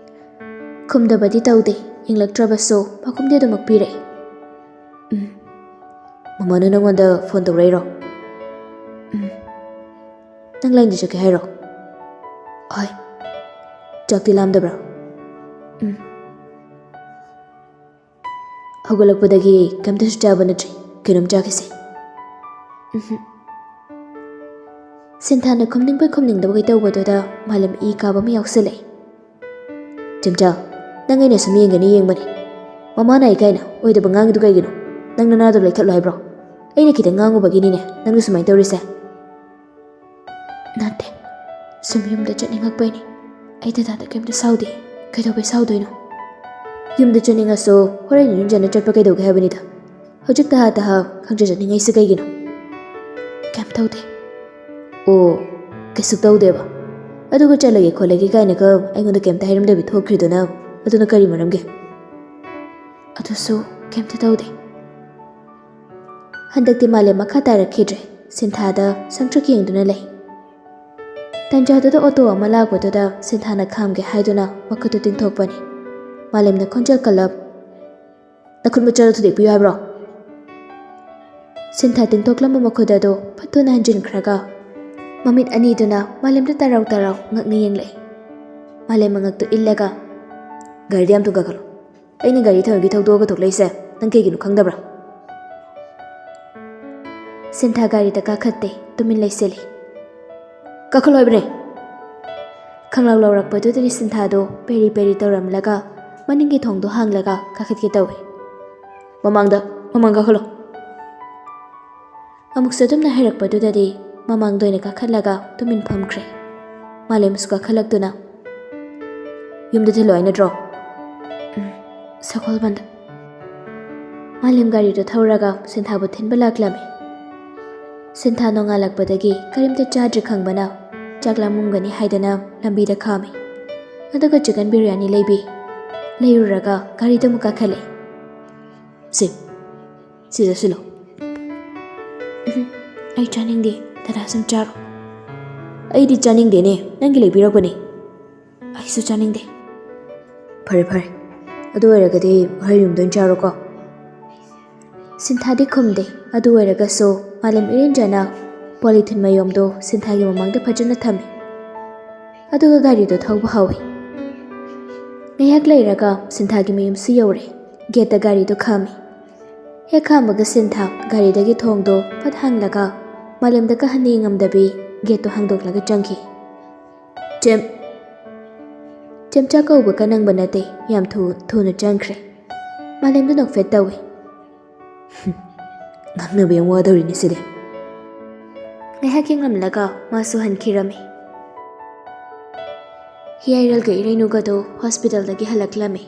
ꯈꯨꯝꯗꯕꯗꯤ ꯇꯧꯗꯦ, ꯌꯦꯡꯂꯛꯇ꯭ꯔꯕꯁꯨ ꯄꯥꯎꯈꯨꯝꯗꯤ ꯑꯗꯨꯃꯛ ꯄꯤꯔꯛꯏ꯫ "ꯎꯝ, ꯃꯃꯥꯅ ꯅꯪꯉꯣꯟꯗ ꯐꯣꯟ ꯇꯧꯔꯛꯏꯔꯣ?" "ꯎꯝ꯫" "ꯅꯪ ꯂꯥꯏꯟꯗ ꯆꯠꯀꯦ ꯍꯥꯏꯔꯣ?" "ꯍꯣꯏ꯫" "ꯆꯥꯛꯇꯤ ꯂꯥꯝꯗꯕ꯭ꯔꯥ?" "ꯎꯝ꯫" "ꯍꯧꯒꯠꯂꯛꯄꯗꯒꯤ ꯀꯩꯝꯇꯁꯨ ꯆꯥꯕ ꯅꯠꯇ꯭ꯔꯤ, ꯀꯩꯅꯣꯝ ꯆꯥꯈꯤꯁꯦ꯫" "ꯎꯝꯍꯨꯝ꯫" ꯁꯤꯟꯊꯥꯅ ꯈꯨꯝꯅꯤꯡꯕꯣꯏ ꯈꯨꯝꯅꯤꯡꯗꯕꯣꯏ ꯇꯧꯕꯗꯨꯗ ꯃꯥꯂꯦꯝ ꯏ ꯀꯥꯕ ꯑꯃ ꯌꯥꯎꯁꯤꯜꯂꯛꯏ꯫ "ꯆꯦꯝꯆꯥ, ꯅꯪ ꯑꯩꯅ ꯁꯨꯝ ꯌꯦꯡꯒꯅꯤ ꯌꯦꯡꯕꯅꯤ꯫ ꯃꯃꯥꯅ ꯑꯩ ꯀꯥꯏꯅ ꯑꯣꯏꯗꯕ ꯉꯥꯡꯉꯤꯗꯨ ꯀꯩꯒꯤꯅꯣ? ꯅꯪ ꯅꯅꯥꯗꯣ ꯂꯩꯊꯠꯂꯣ ꯍꯥꯏꯕ꯭ꯔꯣ? ꯑꯩꯅ ꯈꯤꯇꯪ ꯉꯥꯡꯉꯨꯕꯒꯤꯅꯤꯅꯦ ꯅꯪꯅ ꯁꯨꯃꯥꯏꯅ ꯇꯧꯔꯤꯁꯦ꯫" "ꯅꯠꯇꯦ, ꯁꯨꯝ ꯌꯨꯝꯗ ꯆꯠꯅꯤꯡꯉꯛꯄꯩꯅꯤ꯫ ꯑꯩ ꯗꯗꯥꯗ ꯀꯩꯝꯇ ꯁꯥꯎꯗꯦ꯫ ꯀꯩꯗꯧꯕꯩ ꯁꯥꯎꯗꯣꯏꯅꯣ? ꯌꯨꯝꯗ ꯆꯠꯅꯤꯡꯉꯁꯨ ꯍꯣꯔꯦꯟ ꯏꯔꯨꯖꯅ ꯆꯠꯄ ꯀꯩꯗꯧꯒꯦ ꯍꯥꯏꯕꯅꯤꯗ꯫ ꯍꯧꯖꯤꯛ ꯇꯍꯥ ꯇꯍꯥ ꯈꯪꯆꯠ ꯆꯠꯅꯤꯡꯉꯛꯏꯁꯦ ꯀꯩꯒꯤꯅꯣ?" "ꯀꯩꯝ ꯇꯧꯗꯦ꯫" "ꯑꯣ, ꯀꯩꯁꯨ ꯇꯧꯗꯦꯕ?" ꯑꯗꯨꯒ ꯆꯠꯂꯒꯦ ꯈꯣꯠꯂꯒꯦ ꯀꯥꯏꯅꯒ ꯑꯩꯉꯣꯟꯗ ꯀꯩꯝꯇ ꯍꯥꯏꯔꯝꯗꯕꯤ ꯊꯣꯛꯈ꯭ꯔꯤꯗꯨꯅ, ꯑꯗꯨꯅ ꯀꯔꯤ ꯃꯔꯝꯒꯤ? ꯑꯗꯨꯁꯨ ꯀꯩꯝꯇ ꯇꯧꯗꯦ꯫ ꯍꯟꯗꯛꯇꯤ ꯃꯥꯂꯦꯝ ꯃꯈꯥ ꯇꯥꯔꯛꯈꯤꯗ꯭ꯔꯦ꯫ ꯁꯤꯟꯊꯥꯗ ꯁꯪꯇ꯭ꯔꯤꯛ ꯌꯦꯡꯗꯨꯅ ꯂꯩ꯫ ꯇꯟꯖꯥꯗꯨꯗ ꯑꯣꯇꯣ ꯑꯃ ꯂꯥꯛꯄꯗꯨꯗ ꯁꯤꯟꯊꯥꯅ ꯈꯥꯝꯒꯦ ꯍꯥꯏꯗꯨꯅ ꯃꯈꯨꯠꯇꯨ ꯇꯤꯡꯊꯣꯛꯄꯅꯤ꯫ ꯃꯥꯂꯦꯝꯅ ꯈꯣꯟꯖꯦꯜ ꯀꯜꯂꯞ, "ꯅꯈꯨꯠ ꯃꯆꯥꯗꯨ ꯊꯨꯗꯦꯛꯄꯤꯌꯨ ꯍꯥꯏꯕ꯭ꯔꯣ?" ꯁꯤꯟꯊꯥ ꯇꯤꯡꯊꯣꯛꯂꯝꯕ ꯃꯈꯨꯠ ꯑꯗꯨ ꯐꯠ ꯊꯨꯅ ꯍꯟꯖꯤꯟꯈ꯭ꯔꯒ ꯃꯃꯤꯠ ꯑꯅꯤꯗꯨꯅ ꯃꯥꯂꯦꯝꯗ ꯇꯔꯥꯎ ꯇꯔꯥꯎ ꯉꯛꯅ ꯌꯦꯡꯂꯛꯏ꯫ ꯃꯥꯂꯦꯝ ꯃꯉꯛꯇꯨ ꯏꯜꯂꯒ, "ꯒꯥꯔꯤꯗ ꯌꯥꯝ ꯊꯨꯅ ꯀꯥꯈꯠꯂꯨ꯫ ꯑꯩꯅ ꯒꯥꯔꯤ ꯊꯝꯕꯒꯤ ꯊꯧꯗꯣꯛꯑꯒ ꯊꯣꯛꯂꯛꯏꯁꯦ ꯅꯪ ꯀꯩꯒꯤꯅꯣ ꯈꯪꯗꯕ꯭ꯔꯥ?" ꯁꯤꯟꯊꯥ ꯒꯥꯔꯤꯗ ꯀꯥꯈꯠꯇꯦ, ꯇꯨꯃꯤꯟ ꯂꯩꯁꯤꯜꯂꯤ꯫ "ꯀꯥꯈꯠꯂꯣ ꯍꯥꯏꯕꯅꯦ!" ꯈꯪꯂꯥꯎ ꯂꯥꯎꯔꯛꯄꯗꯨꯗꯗꯤ ꯁꯤꯟꯊꯥꯗꯣ ꯄꯦꯔꯤ ꯄꯦꯔꯤ ꯇꯧꯔꯝꯂꯒ ꯃꯅꯤꯡꯒꯤ ꯊꯣꯡꯗꯣ ꯍꯥꯡꯂꯒ ꯀꯥꯈꯠꯀꯦ ꯇꯧꯏ꯫ "ꯃꯃꯥꯡꯗ, ꯃꯃꯥꯡ ꯀꯥꯈꯠꯂꯣ!" ꯑꯃꯨꯛꯁꯨ ꯑꯗꯨꯝꯅ ꯍꯥꯏꯔꯛꯄꯗꯨꯗꯗꯤ ꯃꯃꯥꯡꯗ ꯑꯣꯏꯅ ꯀꯥꯈꯠꯂꯒ ꯇꯨꯃꯤꯟ ꯐꯝꯈ꯭ꯔꯦ꯫ ꯃꯥꯂꯦꯝꯁꯨ ꯀꯥꯈꯠꯂꯛꯇꯨꯅ, "ꯌꯨꯝꯗ ꯊꯤꯜꯂꯣ ꯍꯥꯏ ꯅꯠꯇ꯭ꯔꯣ?" "ꯎꯝ, ꯁꯒꯣꯜꯕꯟꯗ꯫" ꯃꯥꯂꯦꯝ ꯒꯥꯔꯤꯗꯨ ꯊꯧꯔꯒ ꯁꯤꯟꯊꯥꯕꯨ ꯊꯤꯟꯕ ꯂꯥꯛꯂꯝꯃꯤ꯫ ꯁꯤꯟꯊꯥ ꯅꯣꯡꯉꯥꯜꯂꯛꯄꯗꯒꯤ ꯀꯔꯤꯝꯇ ꯆꯥꯗ꯭ꯔꯤ ꯈꯪꯕꯅ ꯆꯥꯛ ꯂꯥꯝꯃꯝꯒꯅꯤ ꯍꯥꯏꯗꯅ ꯂꯝꯕꯤꯗ ꯈꯥꯝꯃꯤ꯫ ꯑꯗꯨꯒ ꯆꯤꯀꯟ ꯕꯤꯔꯌꯥꯅꯤ ꯂꯩꯕꯤ꯫ ꯂꯩꯔꯨꯔꯒ ꯒꯥꯔꯤꯗ ꯑꯃꯨꯛ ꯀꯥꯈꯠꯂꯦ꯫ "ꯁꯦ, ꯁꯤ ꯆꯥꯁꯤꯜꯂꯣ꯫" "ꯎꯝ, ꯑꯩ ꯆꯥꯅꯤꯡꯗꯦ, ꯗꯗꯥ ꯁꯨꯝ ꯆꯥꯔꯣ꯫" "ꯑꯩꯗꯤ ꯆꯥꯅꯤꯡꯗꯦꯅꯦ, ꯅꯪꯒꯤ ꯂꯩꯕꯤꯔꯛꯄꯅꯦ꯫" "ꯑꯩꯁꯨ ꯆꯥꯅꯤꯡꯗꯦ꯫" "ꯐꯔꯦ ꯐꯔꯦ, ꯑꯗꯨ ꯑꯣꯏꯔꯒꯗꯤ ꯍꯣꯔꯦꯟ ꯌꯨꯝꯗ ꯑꯣꯏꯅ ꯆꯥꯔꯣꯀꯣ꯫" ꯁꯤꯟꯊꯥꯗꯤ ꯈꯨꯝꯗꯦ꯫ ꯑꯗꯨ ꯑꯣꯏꯔꯒꯁꯨ ꯃꯥꯂꯦꯝ ꯏꯔꯦꯟꯖꯅ ꯄꯣꯂꯤꯊꯤꯟ ꯃꯌꯣꯝꯗꯣ ꯁꯤꯟꯊꯥꯒꯤ ꯃꯃꯥꯡꯗ ꯐꯖꯅ ꯊꯝꯃꯤ꯫ ꯑꯗꯨꯒ ꯒꯥꯔꯤꯗꯣ ꯊꯧꯕ ꯍꯧꯏ꯫ ꯉꯥꯏꯍꯥꯛ ꯂꯩꯔꯒ ꯁꯤꯟꯊꯥꯒꯤ ꯃꯌꯨꯝꯁꯨ ꯌꯧꯔꯦ꯫ ꯒꯦꯠꯇ ꯒꯥꯔꯤꯗꯣ ꯈꯥꯝꯃꯤ꯫ ꯍꯦꯛ ꯈꯥꯝꯕꯒ ꯁꯤꯟꯊꯥ ꯒꯥꯔꯤꯗꯒꯤ ꯊꯣꯡꯗꯣ ꯐꯠ ꯍꯥꯡꯂꯒ ꯃꯥꯂꯦꯝꯗ ꯀꯥꯍꯟꯅꯤꯡꯉꯝꯗꯕꯤ ꯒꯦꯠꯇꯣ ꯍꯥꯡꯗꯣꯛꯂꯒ ꯆꯪꯈꯤ꯫ "ꯆꯦꯝ-, ꯆꯦꯝꯆꯥ ꯀꯧꯕꯒ ꯅꯪꯕ ꯅꯠꯇꯦ, ꯌꯥꯝ ꯊꯨ-, ꯊꯨꯅ ꯆꯪꯈ꯭ꯔꯦ꯫" ꯃꯥꯂꯦꯝꯗ ꯅꯣꯛꯐꯦꯠ ꯇꯧꯏ꯫ "ꯉꯥꯡꯅꯕ ꯌꯥꯝ ꯋꯥꯗꯧꯔꯤꯅꯦ ꯁꯤꯗꯤ꯫" ꯉꯥꯏꯍꯥꯛ ꯌꯦꯡꯂꯝꯂꯒ ꯃꯥꯁꯨ ꯍꯟꯈꯤꯔꯝꯃꯤ꯫ ꯍꯤꯌꯥꯏꯔꯦꯜꯒ ꯏꯔꯩꯅꯨꯒꯗꯣ ꯍꯣꯁꯄꯤꯇꯥꯜꯗꯒꯤ ꯍꯜꯂꯛꯂꯝꯃꯤ꯫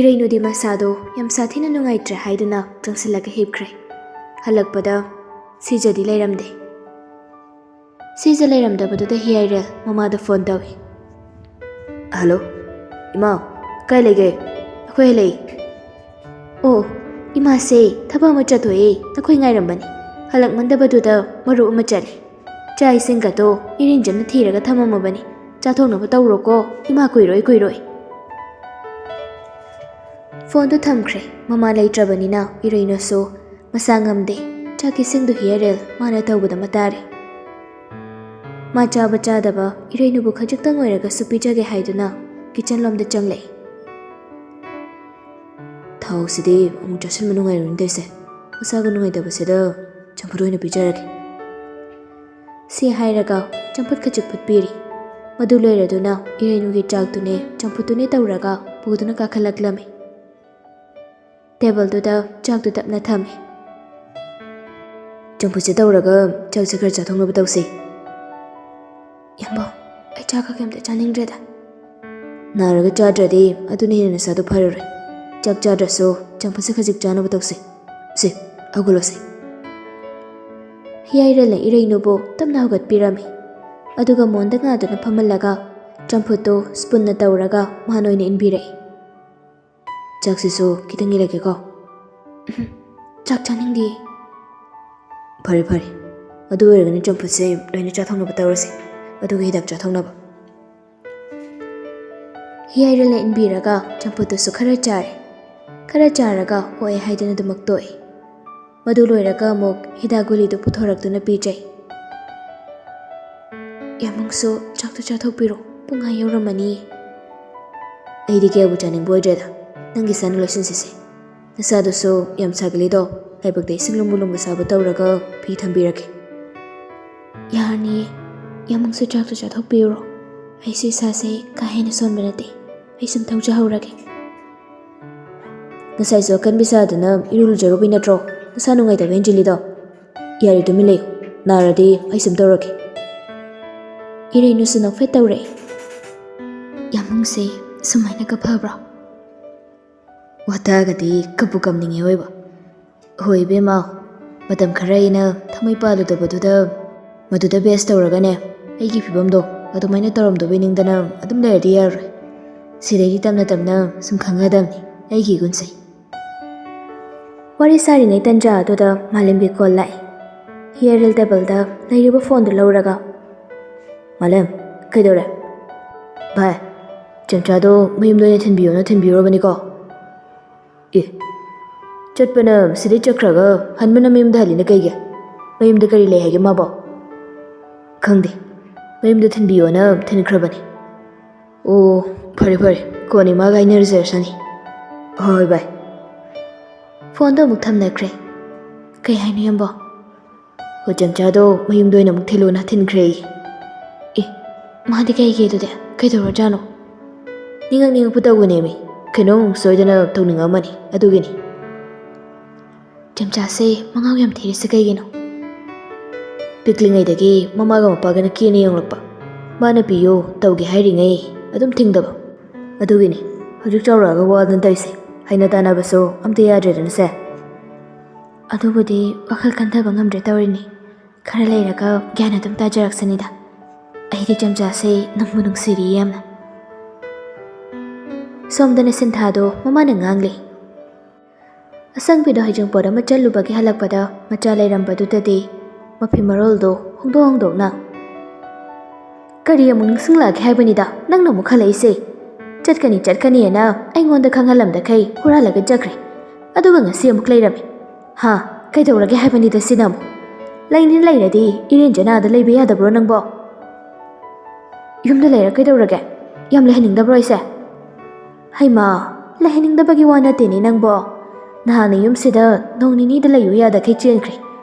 ꯏꯔꯩꯅꯨꯗꯤ ꯃꯁꯥꯗꯣ ꯌꯥꯝ ꯁꯥꯊꯤꯅ ꯅꯨꯡꯉꯥꯏꯇ꯭ꯔꯦ ꯍꯥꯏꯗꯨꯅ ꯆꯪꯁꯤꯜꯂꯒ ꯍꯤꯞꯈ꯭ꯔꯦ꯫ ꯍꯜꯂꯛꯄꯗ ꯁꯤꯖꯗꯤ ꯂꯩꯔꯝꯗꯦ꯫ ꯁꯤꯖ ꯂꯩꯔꯝꯗꯕꯗꯨꯗ ꯍꯤꯌꯥꯏꯔꯦꯜ ꯃꯃꯥꯗ ꯐꯣꯟ ꯇꯧꯏ꯫ "ꯍꯜꯂꯣ, ꯏꯃꯥ, ꯀꯥꯏ ꯂꯩꯒꯦ? ꯑꯩꯈꯣꯏ ꯍꯜꯂꯛꯏ꯫" "ꯑꯣ, ꯏꯃꯥꯁꯦ ꯊꯕꯛ ꯑꯃ ꯆꯠꯊꯣꯛꯑꯦ, ꯅꯈꯣꯏ ꯉꯥꯏꯔꯝꯕꯅꯤ꯫ ꯍꯜꯂꯛꯃꯟꯗꯕꯗꯨꯗ ꯃꯔꯨꯞ ꯑꯃ ꯆꯠꯂꯤ꯫ ꯆꯥꯛ ꯏꯁꯤꯡꯒꯗꯣ ꯏꯔꯦꯟꯖꯅ ꯊꯤꯔꯒ ꯊꯝꯃꯝꯃꯕꯅꯤ꯫ ꯆꯥꯊꯣꯛꯅꯕ ꯇꯧꯔꯣꯀꯣ, ꯏꯃꯥ ꯀꯨꯏꯔꯣꯏ, ꯀꯨꯏꯔꯣꯏ꯫" ꯐꯣꯟꯗꯨ ꯊꯝꯈ꯭ꯔꯦ꯫ ꯃꯃꯥ ꯂꯩꯇ꯭ꯔꯕꯅꯤꯅ ꯏꯔꯩꯅꯨꯁꯨ ꯃꯁꯥ ꯉꯝꯗꯦ꯫ ꯆꯥꯛ ꯏꯁꯤꯡꯗꯨ ꯍꯤꯌꯥꯏꯔꯦꯜ ꯃꯥꯅ ꯇꯧꯕꯗ ꯃꯇꯥꯔꯦ꯫ ꯃꯥ ꯆꯥꯕ ꯆꯥꯗꯕ ꯏꯔꯩꯅꯨꯕꯨ ꯈꯖꯤꯛꯇꯪ ꯑꯣꯏꯔꯒꯁꯨ ꯄꯤꯖꯒꯦ ꯍꯥꯏꯗꯨꯅ ꯀꯤꯆꯟ ꯂꯣꯝꯗ ꯆꯪꯂꯛꯏ꯫ "ꯊꯥꯎꯁꯤꯗꯤ ꯑꯃꯨꯛ ꯆꯥꯁꯤꯟꯕ ꯅꯨꯡꯉꯥꯏꯔꯣꯏꯅꯦ ꯇꯧꯔꯤꯁꯦ꯫ ꯃꯁꯥꯒ ꯅꯨꯡꯉꯥꯏꯇꯕꯁꯤꯗ ꯆꯝꯐꯨꯠ ꯑꯣꯏꯅ ꯄꯤꯖꯔꯒꯦ꯫" ꯁꯤ ꯍꯥꯏꯔꯒ ꯆꯝꯐꯨꯠ ꯈꯖꯤꯛ ꯐꯨꯠꯄꯤꯔꯤ꯫ ꯃꯗꯨ ꯂꯣꯏꯔꯗꯨꯅ ꯏꯔꯩꯅꯨꯒꯤ ꯆꯥꯛꯇꯨꯅꯦ ꯆꯝꯐꯨꯠꯇꯨꯅꯦ ꯇꯧꯔꯒ ꯄꯨꯗꯨꯅ ꯀꯥꯈꯠꯂꯛꯂꯝꯃꯤ꯫ ꯇꯦꯕꯜꯗꯨꯗ ꯆꯥꯛꯇꯨ ꯇꯞꯅ ꯊꯝꯃꯤ꯫ "ꯆꯝꯐꯨꯠꯁꯦ ꯇꯧꯔꯒ ꯆꯥꯛꯁꯦ ꯈꯔ ꯆꯥꯊꯣꯛꯅꯕ ꯇꯧꯁꯦ꯫" "ꯌꯥꯝꯕꯧ, ꯑꯩ ꯆꯥꯛꯀ ꯀꯩꯝꯇ ꯆꯥꯅꯤꯡꯗ꯭ꯔꯦꯗ꯫" "ꯅꯥꯔꯒ ꯆꯥꯗ꯭ꯔꯗꯤ ꯑꯗꯨꯅ ꯍꯦꯟꯅ ꯅꯁꯥꯗꯣ ꯐꯔꯔꯣꯏ꯫ ꯆꯥꯛ ꯆꯥꯗ꯭ꯔꯁꯨ ꯆꯝꯐꯨꯠꯁꯦ ꯈꯖꯤꯛ ꯆꯥꯅꯕ ꯇꯧꯁꯦ꯫ ꯁꯦ, ꯍꯧꯒꯠꯂꯣꯁꯦ꯫" ꯍꯤꯌꯥꯏꯔꯦꯜꯅ ꯏꯔꯩꯅꯨꯕꯨ ꯇꯞꯅ ꯍꯧꯒꯠꯄꯤꯔꯝꯃꯤ꯫ ꯑꯗꯨꯒ ꯃꯣꯟꯗ ꯉꯥꯗꯨꯅ ꯐꯝꯍꯜꯂꯒ ꯆꯝꯐꯨꯠꯇꯨ ꯁ꯭ꯄꯨꯟꯅ ꯇꯧꯔꯒ ꯃꯍꯥꯟ ꯑꯣꯏꯅ ꯏꯟꯕꯤꯔꯛꯏ꯫ "ꯆꯥꯛꯁꯤꯁꯨ ꯈꯤꯇꯪ ꯏꯜꯂꯛꯀꯦꯀꯣ꯫" "ꯎꯝ, ꯆꯥꯛ ꯆꯥꯅꯤꯡꯗꯦ꯫" "ꯐꯔꯦ, ꯐꯔꯦ꯫ ꯑꯗꯨ ꯑꯣꯏꯔꯒꯅ ꯆꯝꯐꯨꯠꯁꯦ ꯂꯣꯏꯅ ꯆꯥꯊꯣꯛꯅꯕ ꯇꯧꯔꯁꯦ꯫ ꯑꯗꯨꯒ ꯍꯤꯗꯥꯛ ꯆꯥꯊꯣꯛꯅꯕ꯫" ꯍꯤꯌꯥꯏꯔꯦꯜꯅ ꯏꯟꯕꯤꯔꯒ ꯆꯝꯐꯨꯠꯇꯨꯁꯨ ꯈꯔ ꯆꯥꯔꯦ꯫ ꯈꯔ ꯆꯥꯔꯒ ꯑꯣꯛꯑꯦ ꯍꯥꯏꯗꯨꯅ ꯑꯗꯨꯃꯛ ꯇꯣꯛꯏ꯫ ꯃꯗꯨ ꯂꯣꯏꯔꯒ ꯑꯃꯨꯛ ꯍꯤꯗꯥꯛ ꯒꯨꯂꯤꯗꯨ ꯄꯨꯊꯣꯔꯛꯇꯨꯅ ꯄꯤꯖꯩ꯫ "ꯌꯥꯝꯕꯨꯡꯁꯨ ꯆꯥꯛꯇꯨ ꯆꯥꯊꯣꯛꯄꯤꯔꯣ, ꯄꯨꯡ ꯑꯥ ꯌꯧꯔꯝꯃꯅꯤ꯫" "ꯑꯩꯗꯤ ꯀꯌꯥꯕꯨ ꯆꯥꯅꯤꯡꯕ ꯑꯣꯏꯗ꯭ꯔꯦꯗ, ꯅꯪꯒꯤ ꯁꯥꯟꯅ ꯂꯣꯏꯁꯤꯟꯁꯤꯁꯦ꯫ ꯅꯁꯥꯗꯨꯁꯨ ꯌꯥꯝ ꯁꯥꯒꯠꯂꯤꯗꯣ, ꯂꯥꯏꯕꯛꯇ ꯏꯁꯤꯡ ꯂꯨꯝꯕꯨ ꯂꯨꯝꯕꯨ ꯁꯥꯕ ꯇꯧꯔꯒ ꯐꯤ ꯊꯝꯕꯤꯔꯒꯦ꯫" "ꯌꯥꯔꯅꯤꯌꯦ, ꯌꯥꯝꯕꯨꯡꯁꯨ ꯆꯥꯛꯇꯨ ꯆꯥꯊꯣꯛꯄꯤꯔꯨꯔꯣ꯫ ꯑꯩꯁꯨ ꯏꯁꯥꯁꯦ ꯀꯥ ꯍꯦꯟꯅ ꯁꯣꯟꯕ ꯅꯠꯇꯦ, ꯑꯩ ꯁꯨꯝ ꯊꯧꯖꯍꯧꯔꯒꯦ꯫" "ꯉꯁꯥꯏꯁꯨ ꯑꯀꯟꯕꯤ ꯁꯥꯗꯅ ꯏꯔꯨ ꯂꯨꯖꯔꯨꯕꯩ ꯅꯠꯇ꯭ꯔꯣ ꯅꯁꯥ ꯅꯨꯡꯉꯥꯏꯇꯕ ꯍꯦꯟꯖꯤꯜꯂꯤꯗꯣ? ꯌꯥꯔꯦ, ꯇꯨꯃꯤꯟ ꯂꯩꯌꯨ, ꯅꯥꯔꯗꯤ ꯑꯩ ꯁꯨꯝ ꯇꯧꯔꯒꯦ꯫" ꯏꯔꯩꯅꯨꯁꯨ ꯅꯣꯛꯐꯦꯠ ꯇꯧꯔꯛꯏ꯫ "ꯌꯥꯝꯕꯨꯡꯁꯦ ꯁꯨꯃꯥꯏꯅꯒ ꯐꯕ꯭ꯔꯣ?" ꯋꯥꯇꯥꯒꯗꯤ ꯀꯞꯄꯨ ꯀꯞꯅꯤꯡꯉꯦ ꯑꯣꯏꯕ꯫ "ꯍꯣꯏ ꯏꯕꯦꯝꯃ, ꯃꯇꯝ ꯈꯔ ꯑꯩꯅ ꯊꯃꯣꯏ ꯄꯥꯜꯂꯨꯗꯕꯗꯨꯗ ꯃꯗꯨꯗ ꯕꯦꯁ ꯇꯧꯔꯒꯅꯦ, ꯑꯩꯒꯤ ꯐꯤꯕꯝꯗꯣ ꯑꯗꯨꯃꯥꯏꯅ ꯇꯧꯔꯝꯗꯕꯩ ꯅꯤꯡꯗꯅ ꯑꯗꯨꯝ ꯂꯩꯔꯗꯤ ꯌꯥꯔꯔꯣꯏ꯫ ꯁꯤꯗꯩꯗꯤ ꯇꯞꯅ ꯇꯞꯅ ꯁꯨꯝ ꯈꯪꯉꯗꯕꯅꯤ ꯑꯩꯒꯤ ꯏꯒꯨꯟꯁꯦ꯫ ꯋꯥꯔꯤ ꯁꯥꯔꯤꯉꯩ ꯇꯟꯖꯥ ꯑꯗꯨꯗ ꯃꯥꯂꯦꯝꯒꯤ ꯀꯣꯜ ꯂꯥꯛꯑꯦ꯫ ꯍꯤꯌꯔ ꯔꯤꯜ ꯇꯦꯕꯜꯗ ꯂꯩꯔꯤꯕ ꯐꯣꯟꯗꯨ ꯂꯧꯔꯒ, "ꯃꯥꯂꯦꯝ, ꯀꯩꯗꯧꯔꯦ?" "ꯚꯥꯏ, ꯆꯦꯝꯆꯥꯗꯣ ꯃꯌꯨꯝꯗ ꯑꯣꯏꯅ ꯊꯤꯟꯕꯤꯌꯣꯅ ꯊꯤꯟꯕꯤꯔꯨꯔꯕꯅꯤꯀꯣ?" "ꯑꯦ, ꯆꯠꯄꯅ ꯁꯤꯗꯩ ꯆꯠꯈ꯭ꯔꯒ ꯍꯟꯕꯅ ꯃꯌꯨꯝꯗ ꯍꯜꯂꯤꯅ ꯀꯩꯒꯤ? ꯃꯌꯨꯝꯗ ꯀꯔꯤ ꯂꯩ ꯍꯥꯏꯒꯦ ꯃꯥꯕꯣ?" "ꯈꯪꯗꯦ, ꯃꯌꯨꯝꯗ ꯊꯤꯟꯕꯤꯌꯣꯅ ꯊꯤꯟꯈ꯭ꯔꯕꯅꯤ꯫" "ꯑꯣ, ꯐꯔꯦ ꯐꯔꯦ, ꯀꯣꯟꯅ ꯏꯃꯥꯒ ꯍꯥꯏꯅꯔꯖꯔꯁꯅꯤ꯫" "ꯍꯣꯏ ꯍꯣꯏ ꯚꯥꯏ꯫" ꯐꯣꯟꯗꯣ ꯑꯃꯨꯛ ꯊꯝꯅꯈ꯭ꯔꯦ꯫ "ꯀꯩ ꯍꯥꯏꯅꯣ ꯌꯥꯝꯕꯣ?" "ꯍꯣ, ꯆꯦꯝꯆꯥꯗꯣ ꯃꯌꯨꯝꯗ ꯑꯣꯏꯅ ꯑꯃꯨꯛ ꯊꯤꯜꯂꯣꯅ ꯊꯤꯟꯈ꯭ꯔꯦ ꯑꯩ꯫" "ꯑꯦ, ꯃꯥꯗꯤ ꯀꯩꯒꯤ ꯑꯗꯨꯗꯤ? ꯀꯩꯗꯧꯔꯖꯥꯠꯅꯣ?" "ꯅꯤꯡꯉꯛ ꯅꯤꯡꯉꯛꯄ ꯇꯧꯕꯅꯦꯃꯤ, ꯀꯩꯅꯣꯝ ꯁꯣꯏꯗꯅ ꯇꯧꯅꯤꯡꯉꯝꯃꯅꯤ, ꯑꯗꯨꯒꯤꯅꯤ꯫" "ꯆꯦꯝꯆꯥꯁꯦ ꯃꯉꯥꯎ ꯌꯥꯝ ꯊꯤꯔꯤꯁꯦ ꯀꯩꯒꯤꯅꯣ?" "ꯄꯤꯛꯂꯤꯉꯩꯗꯒꯤ ꯃꯃꯥꯒ ꯃꯄꯥꯒꯅ ꯀꯦꯅ ꯌꯦꯡꯂꯛꯄ, ꯃꯥꯅ ꯄꯤꯌꯨ ꯇꯧꯒꯦ ꯍꯥꯏꯔꯤꯉꯩ ꯑꯗꯨꯝ ꯊꯤꯡꯗꯕ, ꯑꯗꯨꯒꯤꯅꯤ ꯍꯧꯖꯤꯛ ꯆꯥꯎꯔꯛꯑꯒ ꯋꯥꯗꯅ ꯇꯧꯔꯤꯁꯦ, ꯍꯥꯏꯅ ꯇꯥꯟꯅꯕꯁꯨ ꯑꯝꯇ ꯌꯥꯗ꯭ꯔꯦꯗꯅꯁꯦ꯫" "ꯑꯗꯨꯕꯨꯗꯤ ꯋꯥꯈꯜ ꯈꯟꯊꯕ ꯉꯝꯗ꯭ꯔꯦ ꯇꯧꯔꯤꯅꯤ꯫ ꯈꯔ ꯂꯩꯔꯒ ꯒ꯭ꯌꯥꯟ ꯑꯗꯨꯝ ꯇꯥꯖꯔꯛꯁꯅꯤꯗ꯫ ꯑꯩꯗꯤ ꯆꯦꯝꯆꯥꯁꯦ ꯅꯪꯕꯨ ꯅꯨꯡꯁꯤꯔꯤ ꯌꯥꯝꯅ꯫" ꯁꯣꯝꯗꯅ ꯁꯤꯟꯊꯥꯗꯣ ꯃꯃꯥꯅ ꯉꯥꯡꯂꯤ꯫ ꯑꯁꯪꯕꯤꯗꯣ ꯍꯩꯖꯤꯡꯄꯣꯠ ꯑꯃ ꯆꯠꯂꯨꯕꯒꯤ ꯍꯜꯂꯛꯄꯗ ꯃꯆꯥ ꯂꯩꯔꯝꯕꯗꯨꯗꯗꯤ ꯃꯐꯤ ꯃꯔꯣꯜꯗꯣ ꯍꯣꯡꯗꯣꯛ ꯍꯣꯡꯗꯣꯛꯅ, "ꯀꯔꯤ ꯑꯃꯨꯛ ꯅꯤꯡꯁꯤꯡꯂꯛꯑꯒꯦ ꯍꯥꯏꯕꯅꯤꯗ ꯅꯪꯅ ꯑꯃꯨꯛ ꯍꯜꯂꯛꯏꯁꯦ? ꯆꯠꯀꯅꯤ ꯆꯠꯀꯅꯤꯅ ꯑꯩꯉꯣꯟꯗ ꯈꯪꯍꯜꯂꯝꯗꯈꯩ ꯍꯨꯔꯥꯜꯂꯒ ꯆꯠꯈ꯭ꯔꯦ, ꯑꯗꯨꯒ ꯉꯁꯤ ꯑꯃꯨꯛ ꯂꯩꯔꯝꯃꯤ꯫ ꯍꯥ, ꯀꯩꯗꯧꯔꯒꯦ ꯍꯥꯏꯕꯅꯤꯗ ꯁꯤꯅ ꯑꯃꯨꯛ? ꯂꯩꯅꯤ ꯂꯩꯔꯗꯤ ꯏꯔꯦꯟꯖꯅ ꯑꯥꯗ ꯂꯩꯕ ꯌꯥꯗꯕ꯭ꯔꯣ ꯅꯪꯕꯣ? ꯌꯨꯝꯗ ꯂꯩꯔ ꯀꯩꯗꯧꯔꯒꯦ? ꯌꯥꯝ ꯂꯩꯍꯟꯅꯤꯡꯗꯕ꯭ꯔꯣ ꯑꯩꯁꯦ?" "ꯍꯩꯃꯥ, ꯂꯩꯍꯟꯅꯤꯡꯗꯕꯒꯤ ꯋꯥ ꯅꯠꯇꯦꯅꯦ ꯅꯪꯕꯣ꯫ ꯅꯍꯥꯟꯅ ꯌꯨꯝꯁꯤꯗ ꯅꯣꯡ ꯅꯤꯅꯤꯗ ꯂꯩꯌꯨ ꯌꯥꯗꯈꯩ ꯆꯦꯟꯈ꯭ꯔꯦ,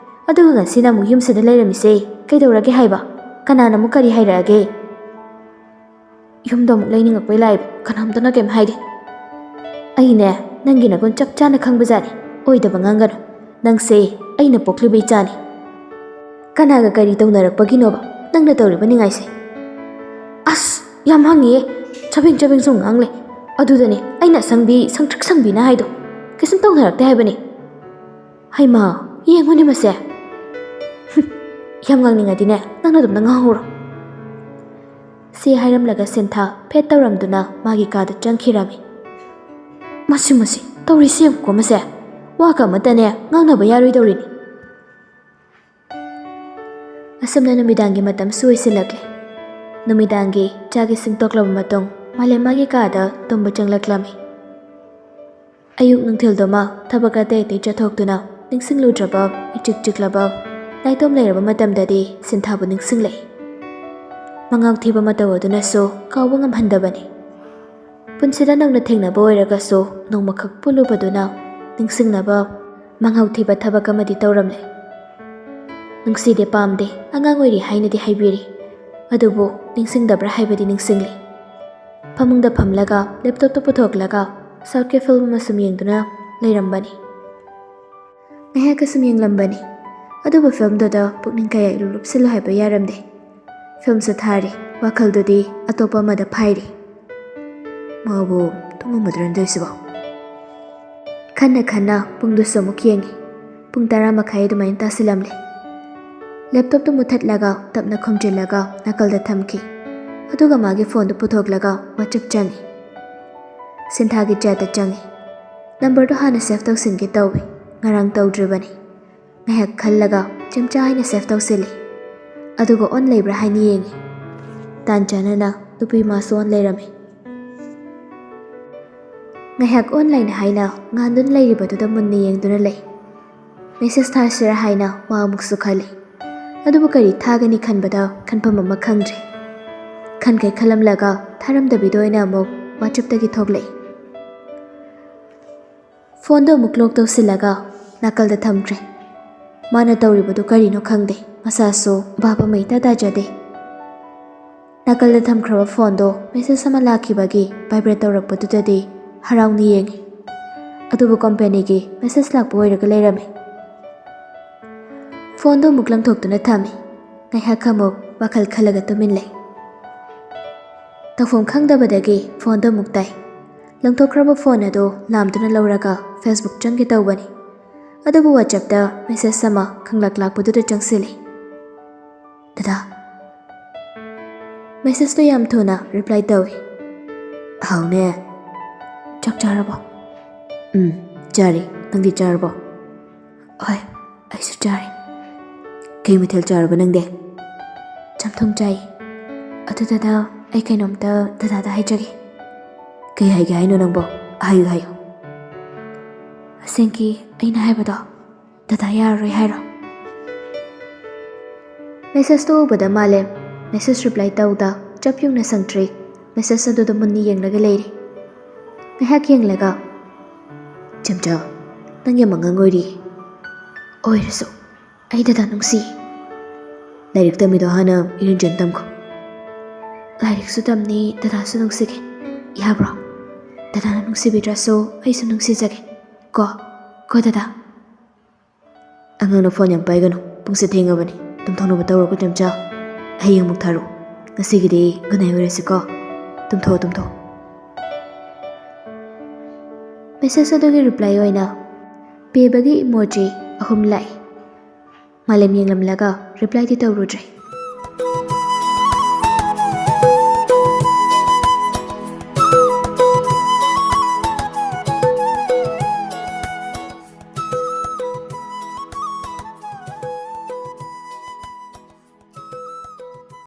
ꯑꯗꯨꯒ ꯉꯁꯤꯅ ꯑꯃꯨꯛ ꯌꯨꯝꯁꯤꯗ ꯂꯩꯔꯝꯃꯤꯁꯦ ꯀꯩꯗꯧꯔꯒꯦ ꯍꯥꯏꯕ? ꯀꯅꯥꯅ ꯑꯃꯨꯛ ꯀꯔꯤ ꯍꯥꯏꯔꯛꯑꯒꯦ?" "ꯌꯨꯝꯗ ꯑꯃꯨꯛ ꯂꯩꯅꯤꯡꯉꯛꯄꯩ ꯂꯥꯛꯏꯕ, ꯀꯅꯥꯝꯇꯅ ꯀꯩꯝ ꯍꯥꯏꯗꯦ꯫ ꯑꯩꯅꯦ, ꯅꯪꯒꯤ ꯅꯒꯨꯟ ꯆꯞ ꯆꯥꯅ ꯈꯪꯕꯖꯥꯠꯅꯤ, ꯑꯣꯏꯗꯕ ꯉꯥꯡꯒꯅꯨ꯫ ꯅꯪꯁꯦ ꯑꯩꯅ ꯄꯣꯛꯂꯤꯕ ꯏꯆꯥꯅꯤ꯫ ꯀꯅꯥꯒ ꯀꯔꯤ ꯇꯧꯅꯔꯛꯄꯒꯤꯅꯣꯕ ꯅꯪꯅ ꯇꯧꯔꯤꯕ ꯅꯤꯡꯉꯥꯏꯁꯦ?" "ꯑꯁ, ꯌꯥꯝ ꯍꯪꯉꯤꯌꯦ, ꯆꯕꯦꯡ ꯆꯕꯦꯡꯁꯨ ꯉꯥꯡ ꯂꯩ꯫ ꯑꯗꯨꯗꯅꯦ ꯑꯩꯅ ꯑꯁꯪꯕꯤ ꯁꯪꯇ꯭ꯔꯤꯛ ꯁꯪꯕꯤꯅ ꯍꯥꯏꯗꯣ, ꯀꯩꯁꯨꯝ ꯇꯧꯅꯔꯛꯇꯦ ꯍꯥꯏꯕꯅꯤ꯫" "ꯍꯩꯃꯥ, ꯌꯦꯡꯉꯨꯅꯦ ꯃꯁꯦ꯫" "ꯍꯨꯝ, ꯌꯥꯝ ꯉꯥꯡꯅꯤꯡꯉꯗꯤꯅꯦ, ꯅꯪꯅ ꯑꯗꯨꯝ ꯅꯪ ꯉꯥꯡꯍꯧꯔꯣ꯫ ꯁꯤ ꯍꯥꯏꯔꯝꯂꯒ ꯁꯤꯟꯊꯥ ꯐꯦꯠ ꯇꯧꯔꯝꯗꯨꯅ ꯃꯥꯒꯤ ꯀꯥꯗ ꯆꯪꯈꯤꯔꯝꯃꯤ꯫ "ꯃꯁꯤ, ꯃꯁꯤ ꯇꯧꯔꯤꯁꯤ ꯌꯦꯡꯉꯨꯀꯣ, ꯃꯁꯦ ꯋꯥꯒ ꯑꯃꯠꯇꯅꯦ ꯉꯥꯡꯅꯕ ꯌꯥꯔꯣꯏꯗꯧꯔꯤꯅꯤ"꯫ ꯑꯁꯨꯝꯅ ꯅꯨꯃꯤꯗꯥꯡꯒꯤ ꯃꯇꯝꯁꯨ ꯑꯣꯏꯁꯤꯜꯂꯛꯂꯦ꯫ ꯅꯨꯃꯤꯗꯥꯡꯒꯤ ꯆꯥꯛ ꯏꯁꯤꯡ ꯇꯣꯛꯂꯕ ꯃꯇꯨꯡ ꯃꯥꯂꯦꯝ ꯃꯥꯒꯤ ꯀꯥꯗ ꯇꯨꯝꯕ ꯆꯪꯂꯛꯂꯝꯃꯤ꯫ ꯑꯌꯨꯛ ꯅꯨꯡꯊꯤꯜꯗꯨꯃ ꯊꯕꯛ ꯑꯇꯩ ꯑꯇꯩ ꯆꯠꯊꯣꯛꯇꯨꯅ ꯅꯤꯡꯁꯤꯡꯂꯨꯗ꯭ꯔꯕ, ꯏꯆꯤꯛ ꯆꯤꯛꯂꯕ, ꯅꯥꯏꯇꯣꯝ ꯂꯩꯔꯕ ꯃꯇꯝꯗꯗꯤ ꯁꯤꯟꯊꯥꯕꯨ ꯅꯤꯡꯁꯤꯡꯂꯛꯏ꯫ ꯃꯉꯥꯎ ꯊꯤꯕ ꯃꯇꯧ ꯑꯗꯨꯅꯁꯨ ꯀꯥꯎꯕ ꯉꯝꯍꯟꯗꯕꯅꯤ꯫ ꯄꯨꯟꯁꯤꯗ ꯅꯧꯅ ꯊꯦꯡꯅꯕ ꯑꯣꯏꯔꯒꯁꯨ ꯅꯣꯡꯃꯈꯛ ꯄꯨꯜꯂꯨꯕꯗꯨꯅ ꯅꯤꯡꯁꯤꯡꯅꯕ ꯃꯉꯥꯎ ꯊꯤꯕ ꯊꯕꯛ ꯑꯃꯗꯤ ꯇꯧꯔꯝꯂꯦ꯫ ꯅꯨꯡꯁꯤꯗꯦ, ꯄꯥꯝꯗꯦ, ꯑꯉꯥꯡ ꯑꯣꯏꯔꯤ ꯍꯥꯏꯅꯗꯤ ꯍꯥꯏꯕꯤꯔꯤ, ꯑꯗꯨꯕꯨ ꯅꯤꯡꯁꯤꯡꯗꯕ꯭ꯔꯥ ꯍꯥꯏꯕꯗꯤ ꯅꯤꯡꯁꯤꯡꯂꯤ꯫ ꯐꯃꯨꯡꯗ ꯐꯝꯂꯒ ꯂꯦꯞꯇꯣꯞꯇ ꯄꯨꯊꯣꯛꯂꯒ ꯁꯥꯎꯠꯀꯤ ꯐꯤꯂꯝ ꯑꯃ ꯁꯨꯝ ꯌꯦꯡꯗꯨꯅ ꯂꯩꯔꯝꯕꯅꯤ꯫ ꯉꯥꯏꯍꯥꯛꯀ ꯁꯨꯝ ꯌꯦꯡꯂꯝꯕꯅꯤ, ꯑꯗꯨꯕꯨ ꯐꯤꯂꯝꯗꯨꯗ ꯄꯨꯛꯅꯤꯡ ꯀꯌꯥ ꯏꯂꯨ ꯂꯨꯞꯁꯤꯜꯂꯨ ꯍꯥꯏꯕ ꯌꯥꯔꯝꯗꯦ꯫ ꯐꯤꯂꯝꯁꯨ ꯊꯥꯔꯤ, ꯋꯥꯈꯜꯗꯨꯗꯤ ꯑꯇꯣꯞꯄ ꯑꯃꯗ ꯐꯥꯏꯔꯤ꯫ "ꯃꯥꯕꯨ ꯇꯨꯝꯃꯝꯃꯗ꯭ꯔꯅ ꯇꯧꯔꯤꯁꯤꯕꯣ?" ꯈꯟꯅ ꯈꯟꯅ ꯄꯨꯡꯗꯨꯁꯨ ꯑꯃꯨꯛ ꯌꯦꯡꯉꯤ꯫ ꯄꯨꯡ ꯇꯔꯥ ꯃꯈꯥꯏ ꯑꯗꯨꯃꯥꯏꯅ ꯇꯥꯁꯤꯜꯂꯝꯂꯦ꯫ ꯂꯦꯞꯇꯣꯞꯇꯨ ꯃꯨꯊꯠꯂꯒ ꯇꯞꯅ ꯈꯨꯝꯖꯤꯜꯂꯒ ꯅꯥꯀꯜꯗ ꯊꯝꯈꯤ꯫ ꯑꯗꯨꯒ ꯃꯥꯒꯤ ꯐꯣꯟꯗꯨ ꯄꯨꯊꯣꯛꯂꯒ ꯋꯥꯆꯞ ꯆꯪꯉꯤ꯫ ꯁꯤꯟꯊꯥꯒꯤ ꯆꯦꯠꯇ ꯆꯪꯉꯤ꯫ ꯅꯝꯕꯔꯗꯨ ꯍꯥꯟꯅ ꯁꯦꯚ ꯇꯧꯁꯤꯟꯒꯦ ꯇꯧꯏ, ꯉꯔꯥꯡ ꯇꯧꯗ꯭ꯔꯤꯕꯅꯤ꯫ ꯉꯥꯏꯍꯥꯛ ꯈꯜꯂꯒ ꯆꯦꯝꯆꯥ ꯍꯥꯏꯅ ꯁꯦꯚ ꯇꯧꯁꯤꯜꯂꯤ꯫ ꯑꯗꯨꯒ ꯑꯣꯟ ꯂꯩꯕ꯭ꯔꯥ ꯍꯥꯏꯅ ꯌꯦꯡꯉꯤ꯫ ꯇꯥꯟ ꯆꯥꯅꯅ ꯅꯨꯄꯤ ꯃꯥꯁꯨ ꯑꯣꯟ ꯂꯩꯔꯝꯃꯤ꯫ ꯉꯥꯏꯍꯥꯛ ꯑꯣꯟ ꯂꯩꯅ ꯍꯥꯏꯅ ꯉꯥꯟꯗꯨꯅ ꯂꯩꯔꯤꯕꯗꯨꯗ ꯃꯨꯟꯅ ꯌꯦꯡꯗꯨꯅ ꯂꯩ꯫ ꯃꯦꯁꯦꯖ ꯊꯥꯁꯤꯔꯥ ꯍꯥꯏꯅ ꯋꯥ ꯑꯃꯨꯛꯁꯨ ꯈꯜꯂꯤ꯫ ꯑꯗꯨꯕꯨ ꯀꯔꯤ ꯊꯥꯒꯅꯤ ꯈꯟꯕꯗ ꯈꯟꯐꯝ ꯑꯃ ꯈꯪꯗ꯭ꯔꯦ꯫ ꯈꯟꯈꯩ ꯈꯜꯂꯝꯂꯒ ꯊꯥꯔꯝꯗꯕꯤꯗ ꯑꯣꯏꯅ ꯑꯃꯨꯛ ꯋꯥꯆꯞꯇꯒꯤ ꯊꯣꯛꯂꯛꯏ꯫ ꯐꯣꯟꯗꯣ ꯑꯃꯨꯛ ꯂꯣꯛ ꯇꯧꯁꯤꯜꯂꯒ ꯅꯥꯀꯜꯗ ꯊꯝꯈ꯭ꯔꯦ꯫ ꯃꯥꯅ ꯇꯧꯔꯤꯕꯗꯨ ꯀꯔꯤꯅꯣ ꯈꯪꯗꯦ, ꯃꯁꯥꯁꯨ ꯚꯥꯞ ꯑꯃ ꯏꯇꯥ ꯇꯥꯖꯗꯦ꯫ ꯅꯥꯀꯜꯗ ꯊꯝꯈ꯭ꯔꯕ ꯐꯣꯟꯗꯣ ꯃꯦꯁꯦꯖ ꯑꯃ ꯂꯥꯛꯈꯤꯕꯒꯤ ꯚꯥꯏꯕ꯭ꯔꯦꯠ ꯇꯧꯔꯛꯄꯗꯨꯗꯗꯤ ꯍꯔꯥꯎꯅ ꯌꯦꯡꯉꯤ꯫ ꯑꯗꯨꯕꯨ ꯀꯝꯄꯦꯅꯤꯒꯤ ꯃꯦꯁꯦꯖ ꯂꯥꯛꯄ ꯑꯣꯏꯔꯒ ꯂꯩꯔꯝꯃꯤ꯫ ꯐꯣꯟꯗꯣ ꯑꯃꯨꯛ ꯂꯪꯊꯣꯛꯇꯨꯅ ꯊꯝꯃꯤ꯫ ꯉꯥꯏꯍꯥꯛ ꯑꯃꯨꯛ ꯋꯥꯈꯜ ꯈꯜꯂꯒ ꯇꯨꯃꯤꯟ ꯂꯩ꯫ ꯇꯧꯐꯝ ꯈꯪꯗꯕꯗꯒꯤ ꯐꯣꯟꯗꯣ ꯑꯃꯨꯛ ꯇꯥꯏ꯫ ꯂꯪꯊꯣꯛꯈ꯭ꯔꯕ ꯐꯣꯟ ꯑꯗꯨ ꯂꯥꯝꯗꯨꯅ ꯂꯧꯔꯒ ꯐꯦꯁꯕꯨꯛ ꯆꯪꯒꯦ ꯇꯧꯕꯅꯤ꯫ ꯑꯗꯨꯕꯨ ꯋꯥꯆꯞꯇ ꯃꯦꯁꯦꯖ ꯑꯃ ꯈꯪꯂꯛ ꯂꯥꯛꯄꯗꯨꯗ ꯆꯪꯁꯤꯜꯂꯤ꯫ "ꯗꯗꯥ?" ꯃꯦꯁꯦꯖꯇꯣ ꯌꯥꯝ ꯊꯨꯅ ꯔꯤꯄ꯭ꯂꯥꯏ ꯇꯧꯏ꯫ "ꯍꯥꯎꯅꯦ꯫ ꯆꯥꯛ ꯆꯥꯔꯕꯣ?" "ꯎꯝ, ꯆꯥꯔꯦ꯫ ꯅꯪꯗꯤ ꯆꯥꯔꯕꯣ?" "ꯍꯣꯏ, ꯑꯩꯁꯨ ꯆꯥꯔꯦ꯫ ꯀꯩ ꯃꯊꯦꯜ ꯆꯥꯔꯕ ꯅꯪꯗꯤ?" "ꯆꯝꯊꯣꯡ ꯆꯥꯏ꯫ ꯑꯗꯨ ꯗꯗꯥ, ꯑꯩ ꯀꯩꯅꯣꯝꯇ ꯗꯗꯥꯗ ꯍꯥꯏꯖꯒꯦ꯫" "ꯀꯩ ꯍꯥꯏꯒꯦ ꯍꯥꯏꯅꯣ ꯅꯪꯕꯣ? ꯍꯥꯏꯌꯨ, ꯍꯥꯏꯌꯨ꯫" "ꯑꯁꯦꯡꯀꯤ ꯑꯩꯅ ꯍꯥꯏꯕꯗꯣ ꯗꯗꯥ ꯌꯥꯔꯔꯣꯏ ꯍꯥꯏꯔꯣ?" ꯃꯦꯁꯦꯖꯇꯣ ꯎꯕꯗ ꯃꯥꯂꯦꯝ ꯃꯦꯁꯦꯖ ꯔꯤꯄ꯭ꯂꯥꯏ ꯇꯧꯗ ꯆꯞ ꯌꯨꯡꯅ ꯁꯪꯇ꯭ꯔꯤ ꯃꯦꯁꯦꯖ ꯑꯗꯨꯗ ꯃꯨꯟꯅ ꯌꯦꯡꯂꯒ ꯂꯩꯔꯤ꯫ ꯉꯥꯏꯍꯥꯛ ꯌꯦꯡꯂꯒ, "ꯆꯦꯝꯆꯥ, ꯅꯪ ꯌꯥꯝ ꯑꯉꯥꯡ ꯑꯣꯏꯔꯤ꯫" "ꯑꯣꯏꯔꯁꯨ ꯑꯩ ꯗꯗꯥ ꯅꯨꯡꯁꯤ꯫" "ꯂꯥꯏꯔꯤꯛ ꯇꯝꯃꯤꯗꯣ ꯍꯥꯟꯅ ꯏꯔꯟꯖꯟ ꯇꯝꯈꯣ꯫" "ꯂꯥꯏꯔꯤꯛꯁꯨ ꯇꯝꯅꯤ, ꯗꯗꯥꯁꯨ ꯅꯨꯡꯁꯤꯒꯦ꯫ ꯌꯥꯕ꯭ꯔꯣ? ꯗꯗꯥꯅ ꯅꯨꯡꯁꯤꯕꯤꯗ꯭ꯔꯁꯨ ꯑꯩꯁꯨ ꯅꯨꯡꯁꯤꯖꯒꯦ꯫ ꯀꯣ, ꯀꯣ ꯗꯗꯥ?" "ꯑꯉꯥꯡꯅ ꯐꯣꯟ ꯌꯥꯝ ꯄꯥꯏꯒꯅꯨ, ꯄꯨꯡꯁꯦ ꯊꯦꯡꯉꯕꯅꯤ꯫ ꯇꯨꯝꯊꯣꯛꯅꯕ ꯇꯧꯔꯣꯀꯣ ꯆꯦꯝꯆꯥ꯫ ꯍꯌꯦꯡ ꯑꯃꯨꯛ ꯊꯥꯔꯛꯎ꯫ ꯉꯁꯤꯒꯤꯗꯤ ꯒꯨꯗ ꯅꯥꯏꯠ ꯑꯣꯏꯔꯁꯤꯀꯣ꯫ ꯇꯨꯝꯊꯣꯛꯑꯣ, ꯇꯨꯝꯊꯣꯛꯑꯣ꯫" ꯃꯦꯁꯦꯖ ꯑꯗꯨꯒꯤ ꯔꯤꯄ꯭ꯂꯥꯏ ꯑꯣꯏꯅ ꯄꯦꯕꯒꯤ ꯏꯃꯣꯖꯤ ꯑꯍꯨꯝ ꯂꯥꯛꯏ꯫ ꯃꯥꯂꯦꯝ ꯌꯦꯡꯂꯝꯂꯒ ꯔꯤꯄ꯭ꯂꯥꯏꯗꯤ ꯇꯧꯔꯨꯗ꯭ꯔꯦ꯫